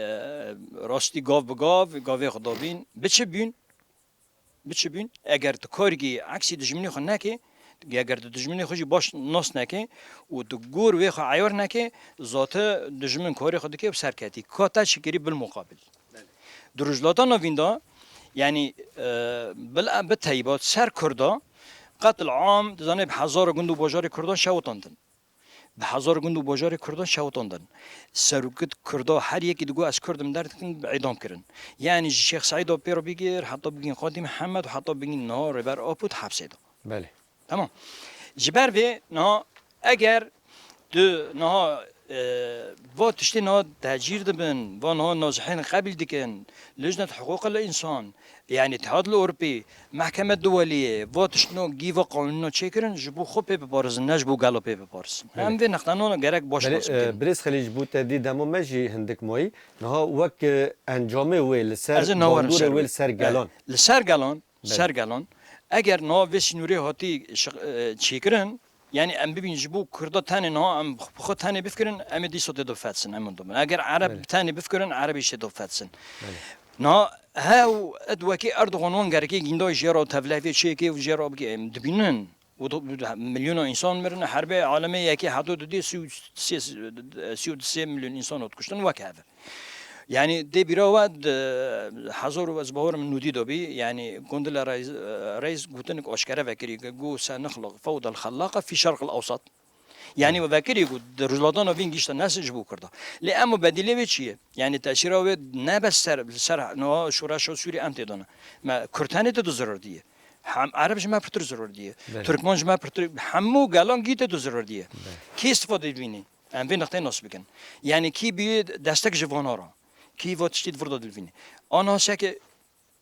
rastî gav bi gav, gavê xwe davîn. Bi çi bîn? Bi çi bîn? Eger tu karekî eksî dijminê xwe nekê, eger tu dijminê xwe jî baş nas nekê û tu gor wê xwe eyar nekê, zate dijmin karê xwe dike û serketî. Ka te çi kirî bil muqabil. Di Rojhilata Navîn de, yanî, e, bil-, bi teybat ser Kurda, qetl am, dizane bi hezara gund û bajarê Kurdan şewitandin. Bi hezara gund û bajarê Kurdan şewitandin. Serokêt Kurda her yekî digot, ez Kurd im, derdikin, bi îdam kirin. Yanî ji Şêx Seîd a pê re bigir, heta bigîn Qadî Mihemed û heta bigîn niha Rêber Apo di hepsê de. Belê. Tamam. Ji ber vê niha eger tu niha, e, va tiştê niha tecîr dibin, va niha nazihên qebîl dikin, Lijnet Hiqûqil Însan, yanî Îtihad li Ewropî, Mehkeme Duweliyê, va tiştino gîva qanûna çêkirin, ji bo xwe pê biparizin, ne ji bo gelo pê biparizin. Belê. Em vê nextano gerek baş Belê, nas e, bikin. Birêz Xelîl, ji bo te dî dema me jî hindik mayî. Niha wek, e, encamê wê li ser Ez ê newar bandorê ser wê wê. li ser E, gelan. Li ser gelan, Belê. ser gelan, eger niha vê sînorê hatî şi-, e, çêkirin, yanî em bibîn ji bo Kurda tenê niha em bi xwe tenê bifikirin, em ê dîsa tê de fetsin, em ê dibin. Eger Ereb Belê. tenê bifikirin, Erebî jî tê de fetsin. Belê. Niha hew ed wekî Erdogan wan gerekê gîndayê jê re tevlevê çêkê û jê re bikê, em dibînin. û du-, milyona însan mirine, herbê alemê yekê heto didî sî û sê, sî û sê milyon însan hat kuştin wek hev. Yani tê bîra we di hezar û ez bawer min nûdî de bî, yani Gondile Reis, Reis gotinik aşkere vekirî, got senixlaq fewdel xellaqa fî şerqil ewsat. Yani we vekirî got di Rojhilata Navîn gişte nesil ji bo Kurda. Lê em û bedîlê wê çi ye? Yani tesîra wê ne bes ser, li ser niha şoreşa Sûrî em tê de ne. Me Kurd tenê tê de zirardî ye. Hem Ereb ji me pirtir zirardî ye. Belê. Tirkman ji me pirtir, hemû gelan gî tê de zirardî ye. Belê. Kî îstifade divînî? Em vê nexteyê nas bikin. Yani kî bî destek ji vana re? Kî va tiştî di vir de dilvînî? Ana seke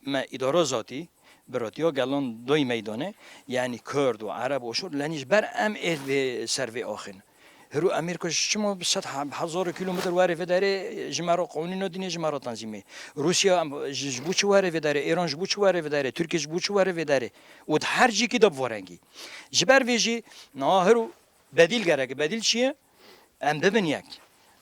me îdara zatî, biratiya gelan doy meydane, yani Kurd û Ereb û Aşûr, lenî ji ber em ê vê ser vê axin. Hiru Amerîka ji çima bi sed he-, hezar kilometr were vê derê ji me re qanûna dînê, ji me re tenzîmê. Rûsya em, ji, ji bo çi were vê derê, Îran ji bo çi were vê derê, Tirkiye ji bo çi were vê derê? Û di her cîkî de bi va rengî. Ji ber vê jî niha hiru bedîl gerek. Bedîl çi ye? Em bibin yek.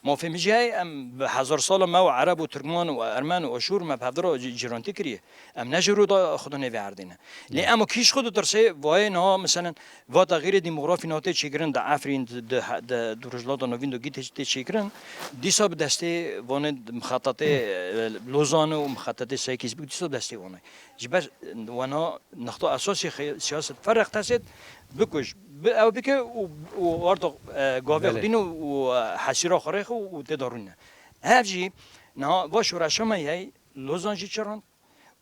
Mafê min jî heye, em bi hezar sala me û Ereb û Tirkman û Ermen û Aşûr me bi hevdira cî-, cîrantî kiriye. Em ne ji rû de xwe de nêvê erdê ne. Lê em û kî ji xwe ditirsê, vayê niha, meselen, va texîrê demografî niha tê çêkirin, di Efrîn, di, di, di, di Rojhilata Navîn de gî tê, tê çêkirin, dîsa bi destê vanê mixetetê, e, Lozan û mixetetê Sykes-Picot dîsa bi destê wan e. Ji ber, e, wana nexta esasî xi-, siyaset ferq tesêt, bikuj, bi, ew bike û, û arda, e, gavê Belê. xwe dîn û, û, e, hesîra xwe rêxe û tê de rûne. Ev jî niha va şoreşa me hey Lozan jî çirand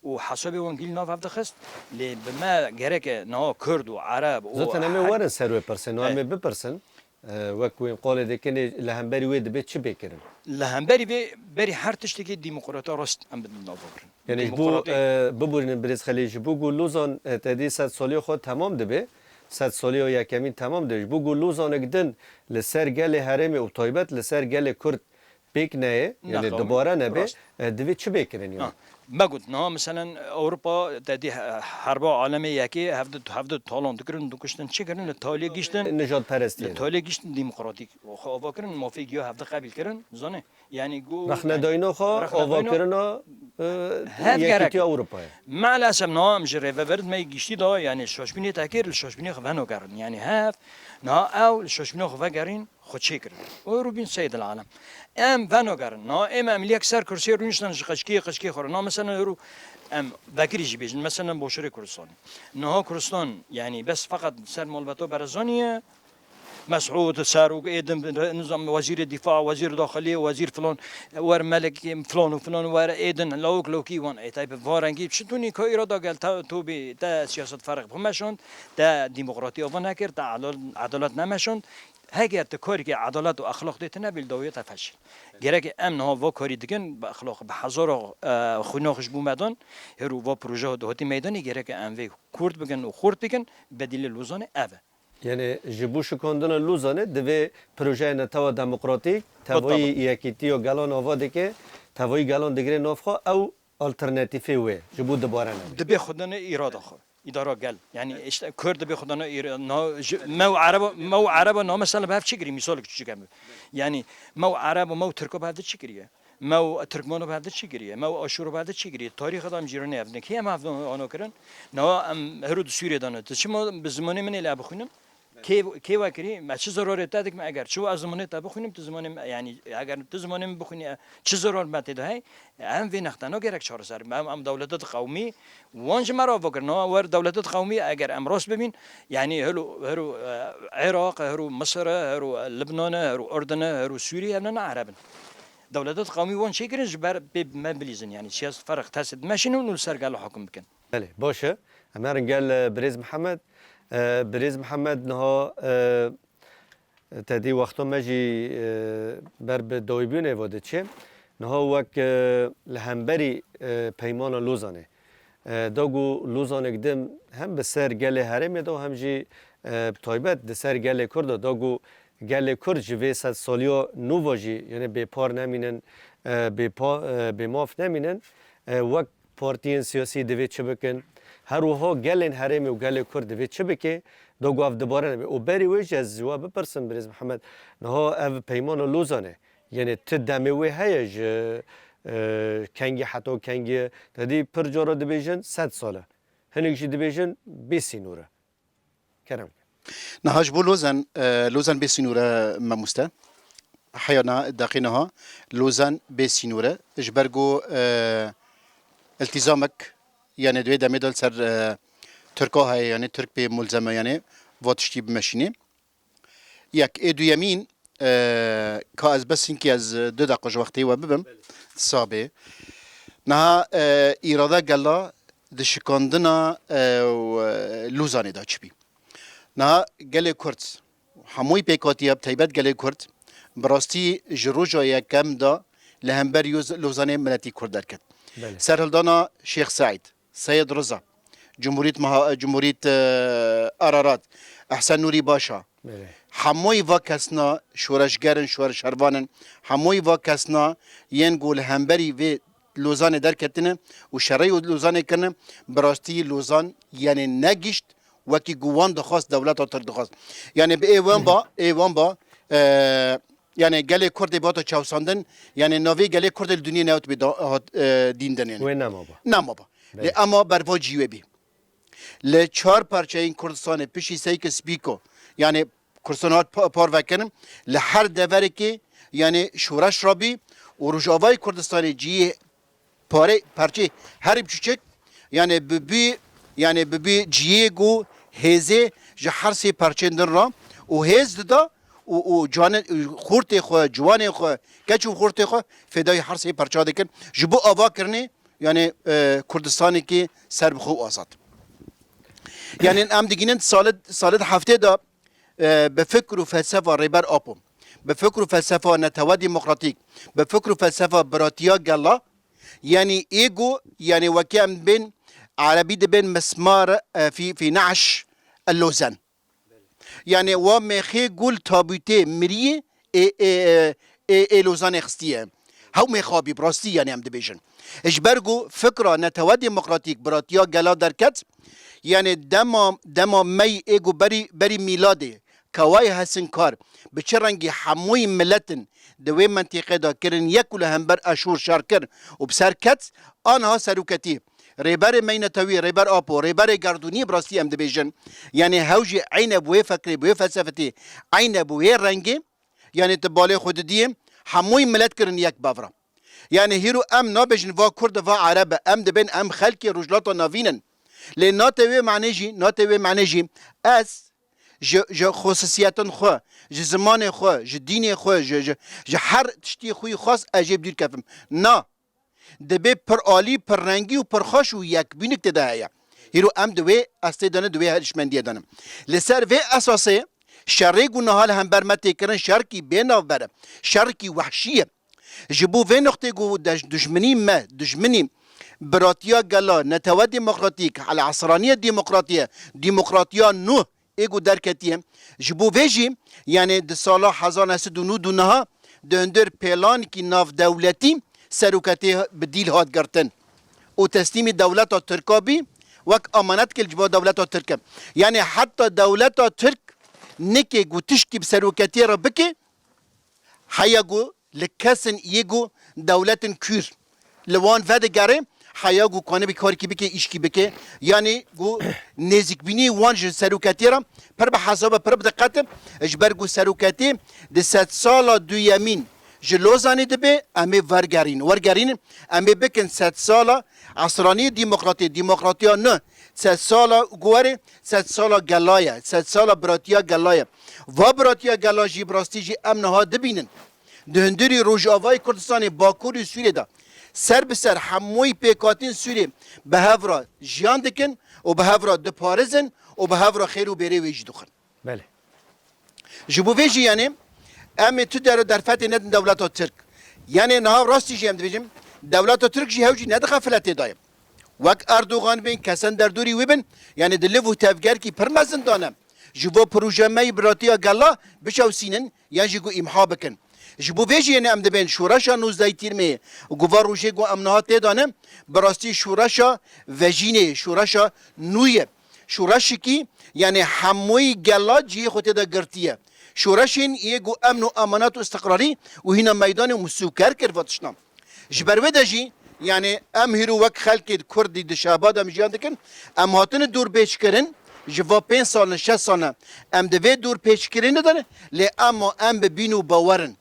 û hesabê wan gîl nav hev dixist. Lê bi me gereke niha Kurd û Ereb û Zaten em ê her werin ser wê pirsê, niha em Evet. ê bipirsin. E, wek wê qolê dikin, ê li hemberî wê dibe çi bê kirin? Li hemberî vê berî her tiştekî demokrata rast em bidin nava kirin. Yani ji bo, Demokratî- e, biborînin birêz Xelîl, ji bo ku Lozan, e, te dî sed salî xwe temam dibe, sed salî yekemîn temam dibe. Ji bo ku Lozanek din li ser gelê herêmê û taybet li ser gelê Kurd pêk neyê, yani Nexwe, dubare nebe, rast. e, divê çi bê kirin yani? Ha, me got, niha meselen Ewropa te dî he-, herba alemê yekê hevdi, hevdi talan dikirin, dikuştin, çi kirin, li talê giştin, Nijadperestiyê li de. talê giştin demokratîk. Xwe ava kirin, mafê giya hevdi qebîl kirin, zanê. Yani go Rexnedayîna xwe, Rexnedayîna avakirina, e, Hev Yekîtiya gerek. Ewropayê. Maalesef niha em ji rêveberê me giştî da, yani şaşbînê te kir, li şaşbînê xwe veno gerin. Yani hev, niha ew li şaşbînê xwe vegerîn, xwe çêkirin. O rûbîn seydil alem. Em veno gerin. Niha êm em li yek ser kursiyê rûniştin ji qeçkiyê, qeçkiyê xwe re. Niha meselen hêrû em vekirî jî bêjin. Meselen Boşerê Kurdistanê. Niha Kurdistan, yani bes feqet ser malbeta Barzanî ye. Mesûd, Serok, êdin, nizam, wezîrê dîfa, wezîr daxilî, wezîr filan, wer melek, filan û filan, wer êdin, lawik, lawkî wan. Ê, taybê va rengî, çi tunî ka îrada gel te, tu bî, te siyaset ferq bimeşand, te demokratî ava nekir, te edal-, edalet nemeşand. Heger tu karîkê edalet û exlaq dê tine bî, li dawiyê te feşil. Gerek em niha va karî dikin, bi exlaq, bi hezara, e, xwîna xwe ji bo me dan, hêrû va proje hatî meydanê, gerek em vê kurt bikin û xurt bikin, bedîlê Lozanê ev e. Yani ji bo şikandina Lozanê divê projeyê netewa demokratîk, Xwe tevayî tabi. Yekîtiya gelan ava dike, tevayî gelan digire nav xwe, ew alternatîfê wê ji bo dubare nebe. Dibê xwe dane îrada xwe, îdara gel. Yani işte Kurd dibê xwe dane îra-, na, ji, me û Ereba, me û Ereba na mesela bi hev çi kirî, mîsalek çi kirî. Yani me û Ereba, me û Tirka bi hev de çi kiriye? Me û Tirkmano bi hev de çi kiriye? Me û Aşûro bi hev de çi kiriye? Tarîxê de em cîranê hev ne. Kê em hev ana kirin? Niha em hero di Sûriyê de ne. Tu çima bi zimanê min ê lê bixwînim? Kê, kê we kirî? Me çi zerarê te dikim eger? Çi ez zimanê te bixwînim, tu zimanê min, yani eger tu zimanê min bixwînî, çi zerar me tê de hey? Em vê nextena gerek çareser. Em, em dewletet qewmî, wan ji me re ava kirin. Wer dewletet qewmî eger em rast bibîn, yani hero, hero, e, Iraq, hero Misir, hero Libnan, hero Urdun, hero Sûrî, em ne, ne Ereb in. Dewletet qewmî wan çêkirin ji ber pê me bilîzin, yani siyaset ferq tesid meşînin û li ser gelo hukm bikin. Belê, baş e. Em herin gel, e, birêz Mihemed. E, birêz Mihemed niha, e, te dî wexta me jî, e, ber bi dawîbûnê ve diçe. Niha wek, e, li hemberî, e, peymana Lozanê. E, da ku Lozanek din hem bi ser gelê herêmê de û hem jî, e, bi taybet di ser gelê Kurd de, da ku gelê Kurd ji vê sed saliya nû ve jî, yani bêpar nemînin, e, bêpa-, e, bêmaf nemînin, e, wek partiyên siyasî divê çi bikin? Her wiha gelên herêmê û gelê Kurd divê çi bike? Da ku ev dubare nebe. Û berî wê jî ez ji we bipirsim, birêz Mihemed, niha ev peymana Lozanê, yani ti demê wê heye ji, e, kengî heta kengî? Te dî pir cara dibêjin sed sal e. Hinek jî dibêjin bê sînor e. Kerem. Niha ji bo Lozen, e, Lozen bê sînor e, mamoste. Heya na deqê niha Lozen bê sînor e. Ji ber ku, e, iltîzamek, yani di wê demê de li ser, e, Tirka heye, yani Tirk pê mulzem e, yani va tiştî bimeşînê. Yek, ê duyemîn, e, ka ez bes hinkî ez du deqa ji wextê we bibim. Belê. Sabê. Niha, e, îrada gela di şikandina, e, û, e, Lozanê de çi bî? Niha gelê Kurd, hemûyî pêk hatiye, bi taybet gelê Kurd, bi rastî ji roja yekem de li hember Yoz-, Lozanê miletî Kurd derket. Belê. Serhildana Şêx Seîd, Seyid Riza, Cumhuriyet Maha-, Cumhuriyet, e, Ararat, Ehsen Nûrî Başa. Belê. Hemûyî va kesna şoreşger in, şoreşhervan in. Hemûyî va kesna yên ku li hemberî vê Lozanê derketine û şerê û Lozanê kirine, bi rastî Lozan, yani negişt wekî ku wan dixwast dewleta Tirk dixwast. Yani bi ê wan ba, ê wan ba, e, yani gelê Kurdê bata çawsandin, yani navê gelê Kurdê li dinyê newt bê da-, hat, e, dîndin yani. Wê nema ba. Nema ba. Belê. Lê ema berva cî wê bî. Li çar parçeyên Kurdistanê pişî Seyke Spîko, yani Kurdistan hat pa-, parve kirin, li her deverekê, yani şoreş rabî û Rojavayê Kurdistanê cihê parê, parçê herî biçûçik, yani bibî, yani bibî cihê ku hêzê ji her sê parçên din re û hêz dida û, û canê, xortê xwe, ciwanê xwe, keç û xortê xwe fêdayî her sê parça dikin. Ji bo ava kirinê, yani, e, Kurdistanekî serbixwe û azad. Yani em digînin salê, salê heftê de, e, bi fikr û felsefa Rêber Apo, bi fikr û felsefa Netewa Demokratîk, bi fikr û felsefa Biratiya Gela, yani ê ku, yani wekî em bên, Erebî dibên mismar, e, fî, fî ne'ş el Lozen. Yani wa mêxê gul tabûtê miriyê ê, ê, ê, ê Lozanê xistiye. Hew mêxabî bi rastî, yani em dibêjin. Ji ber ku fikra Netewa Demokratîk Biratiya Gela derket, yani dema, dema mey ê ku berî, berî mîladê, Kawayê Hesinkar bi çi rengî hemûyî miletin di wê mentîqê de kirin yek û li hember Aşûr şer kir û bi ser ket, aniha seroketî, Rêberê Meynetewî, Rêber Apo, Rêberê Gerdûnî bi rastî em dibêjin. Yani hew jî eyne bi wê fekrê, bi wê felsefetê, eyne bi wê rengê, yani tu balê xwe didiyê, hemûyî milet kirin yek bevra. Yani hîro em nabêjin va Kurd e, va Ereb e, em dibên em xelkê Rojhilata Navîn in. Lê na tê wê manê jî, na tê wê manê jî ez ji, ji xosisiyetin xwe, ji zimanê xwe, ji dînê xwe, ji, ji, ji her tiştî xwe yî xas ez jê bi dûr kevim. Na. Dibê pir alî, pir rengî û pir xweş û yekbînik tê de heye. Hîro em di wê, ez tê de ne, di wê hişmendiyê de ne. Li ser vê esasê şerê ku niha li hember me tê kirin şerkî bê navber e, şerkî wehşî ye. Ji bo vê noqtê ku dej-, dijminî me, dijminî biratiya gela, netewe demokratîk, el esraniye demokratiye, demokratiya nû ê ku derketiye. Ji bo vê jî, yani di sala hezar neh sed û nod û niha di hundir pêlankî navdewletî seroketê bi dîl hat girtin û teslîmî dewleta Tirka bî, wek amanet kir ji bo dewleta Tirk e. Yani heta dewleta Tirk nike ku tişkî bi seroketiyê re bike, heya ku li kesin yê ku dewletin kûr li wan vedigere, heya ku kanibî karkî bike, îşkî bike, yanî ku nêzîkbînî wan ji seroketiyê re pir bi hesab e, pir bi diqet e, ji ber ku seroketî di sedsala duyemîn ji Lozanê dibe, em ê wergerîn, wergerînin, em ê bikin sedsala esranî demokratî, demokratiya nû, sedsala ku were, sedsala gela ye, sedsala biratiya gela ye. Va biratiya gela jî bi rastî jî em niha dibînin. Di hundirî Rojavayê Kurdistanê, Bakur û Sûriyê de ser bi ser hemûyî pêkhatîn Sûriyê bi hev re jiyan dikin û bi hev re diparizin û bi hev re xêr û bêrê wê jî dixwin. Belê. Ji bo vê jî, yanî, em ê tu der û derfetê nedin dewleta Tirk. Yanî niha rastî jî em dibêjin, dewleta Tirk jî hew jî nedixe filetê daye. Wek Erdogan bin, kesên derdorî wî bin, yanî di liv û tevgerkî pir mezin dane. Ji bo proje me yî biratiya gela biçewsînin yan jî ku îmha bikin. Ji bo vê jî yê em dibên şoreşa nozdehî Tîrmeyê û ku va rojê ku em niha tê de ne, bi rastî şoreşa vejînê ye, şoreşa nû ye. Şoreşikî, yanî hemûyî gela cihê xwe tê de girtiye. Şoreşên yê ku emn û emanet û istiqrarî û hîna meydanê û misûker kir va tiştan. Ji ber wê de jî, yanî em hîro wek xelkê Kurdî di şehba de em jiyan dikin, em hatine dûrbêjkirin, Ji va pênc salin, şeş salin em di vê dûrpêçkirinê de ne, lê ema em bi bîn û bawer in.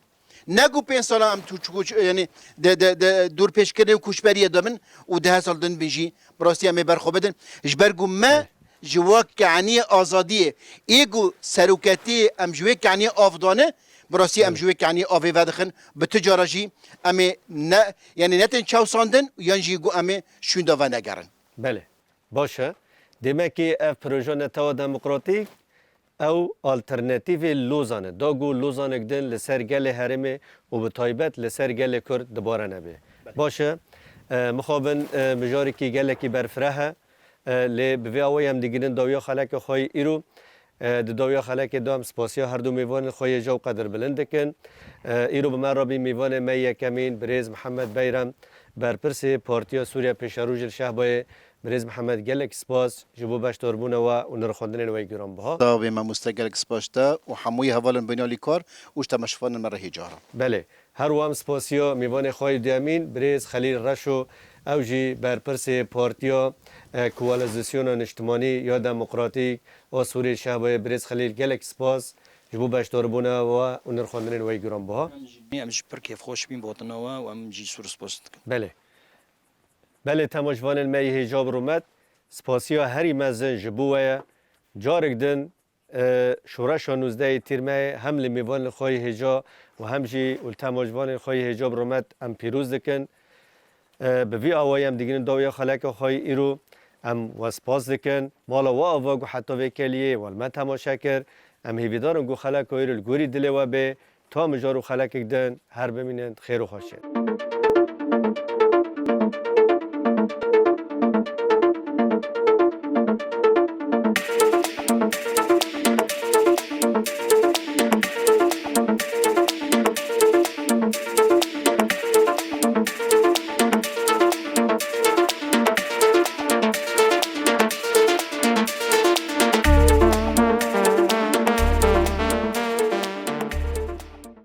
Ne ku pênc sala em tu çi kuç, yanî de, de, de dûrpêçkirinê û koçberiyê de bin û deh sal din bin jî bi rastî em ê ber xwe bidin. Ji ber ku me ji wa kehniyê azadiyê, ê ku seroketiyê em ji wê kehniyê av dane, bi rastî em ji wê kehniyê avê vedixin. Bi tu cara jî em ê ne, yanî ne tên çewsandin û yan jî ku em ê şûnda venegerin. Belê. Baş e. Demekî ev proje Netewa Demokratîk ew alternatîfê Lozan e. Da ku Lozanek din li ser gelê herêmê û bi taybet li ser gelê Kurd dubare nebe. Baş e. E, mixabin, e, mijarekî gelekî berfireh e. E, lê bi vê awayî em digihînin dawiya xelekê xwe yê îro. E, di dawiya xelekê de em spasiya her du mêvanên xwe yê hêja û qedirbilind dikin. E, îro bi me re bî mêvanê me yekemîn, birêz Mihemed Beyrem, berpirsê Partiya Sûriya Pêşerojê li Şehbayê. Birêz Mihemed, gelek spas ji bo beşdarbûna we û nirxandinên we yê giranbiha. Sağ bê mamoste, gelek spas te û hemûyî hevalên bîna alîkar û ji temaşevanên me re hêja re. Belê. Her wiha em spasiya mêvanê xwe yê duyemîn, birêz Xelîl Reşo, ew jî berpirsê Partiya, e, Koalîsyona Niştimanî ya Demokratîk a Sûriyê Şehbayê. Birêz Xelîl, gelek spas ji bo beşdarbûna we û nirxandinên we yê giranbiha. Em jî pir kêfxweş bîn bi hatina we û em jî sûr spas dikin. Belê. Belê, temaşevanên me yê hêja bi rûmet, spasiya herî mezin ji bo we ye. Carek din, e, şoreşa nûzdehê Tîrmehê hem li mêvanên xwe yê hêja û hem jî û li temaşevanên xwe yê hêja bi rûmet em pîroz dikin. E, bi vî awayî em digihînin dawiya xeleka xwe yê îro. Em we spas dikin. Mala we ava ku heta vê keliyê we li me temaşe kir. Em hêvîdar in ku xeleka îro li gorî dilê we bê. Ta mijar û xelekek din her bimînin xêr û xweşiyê.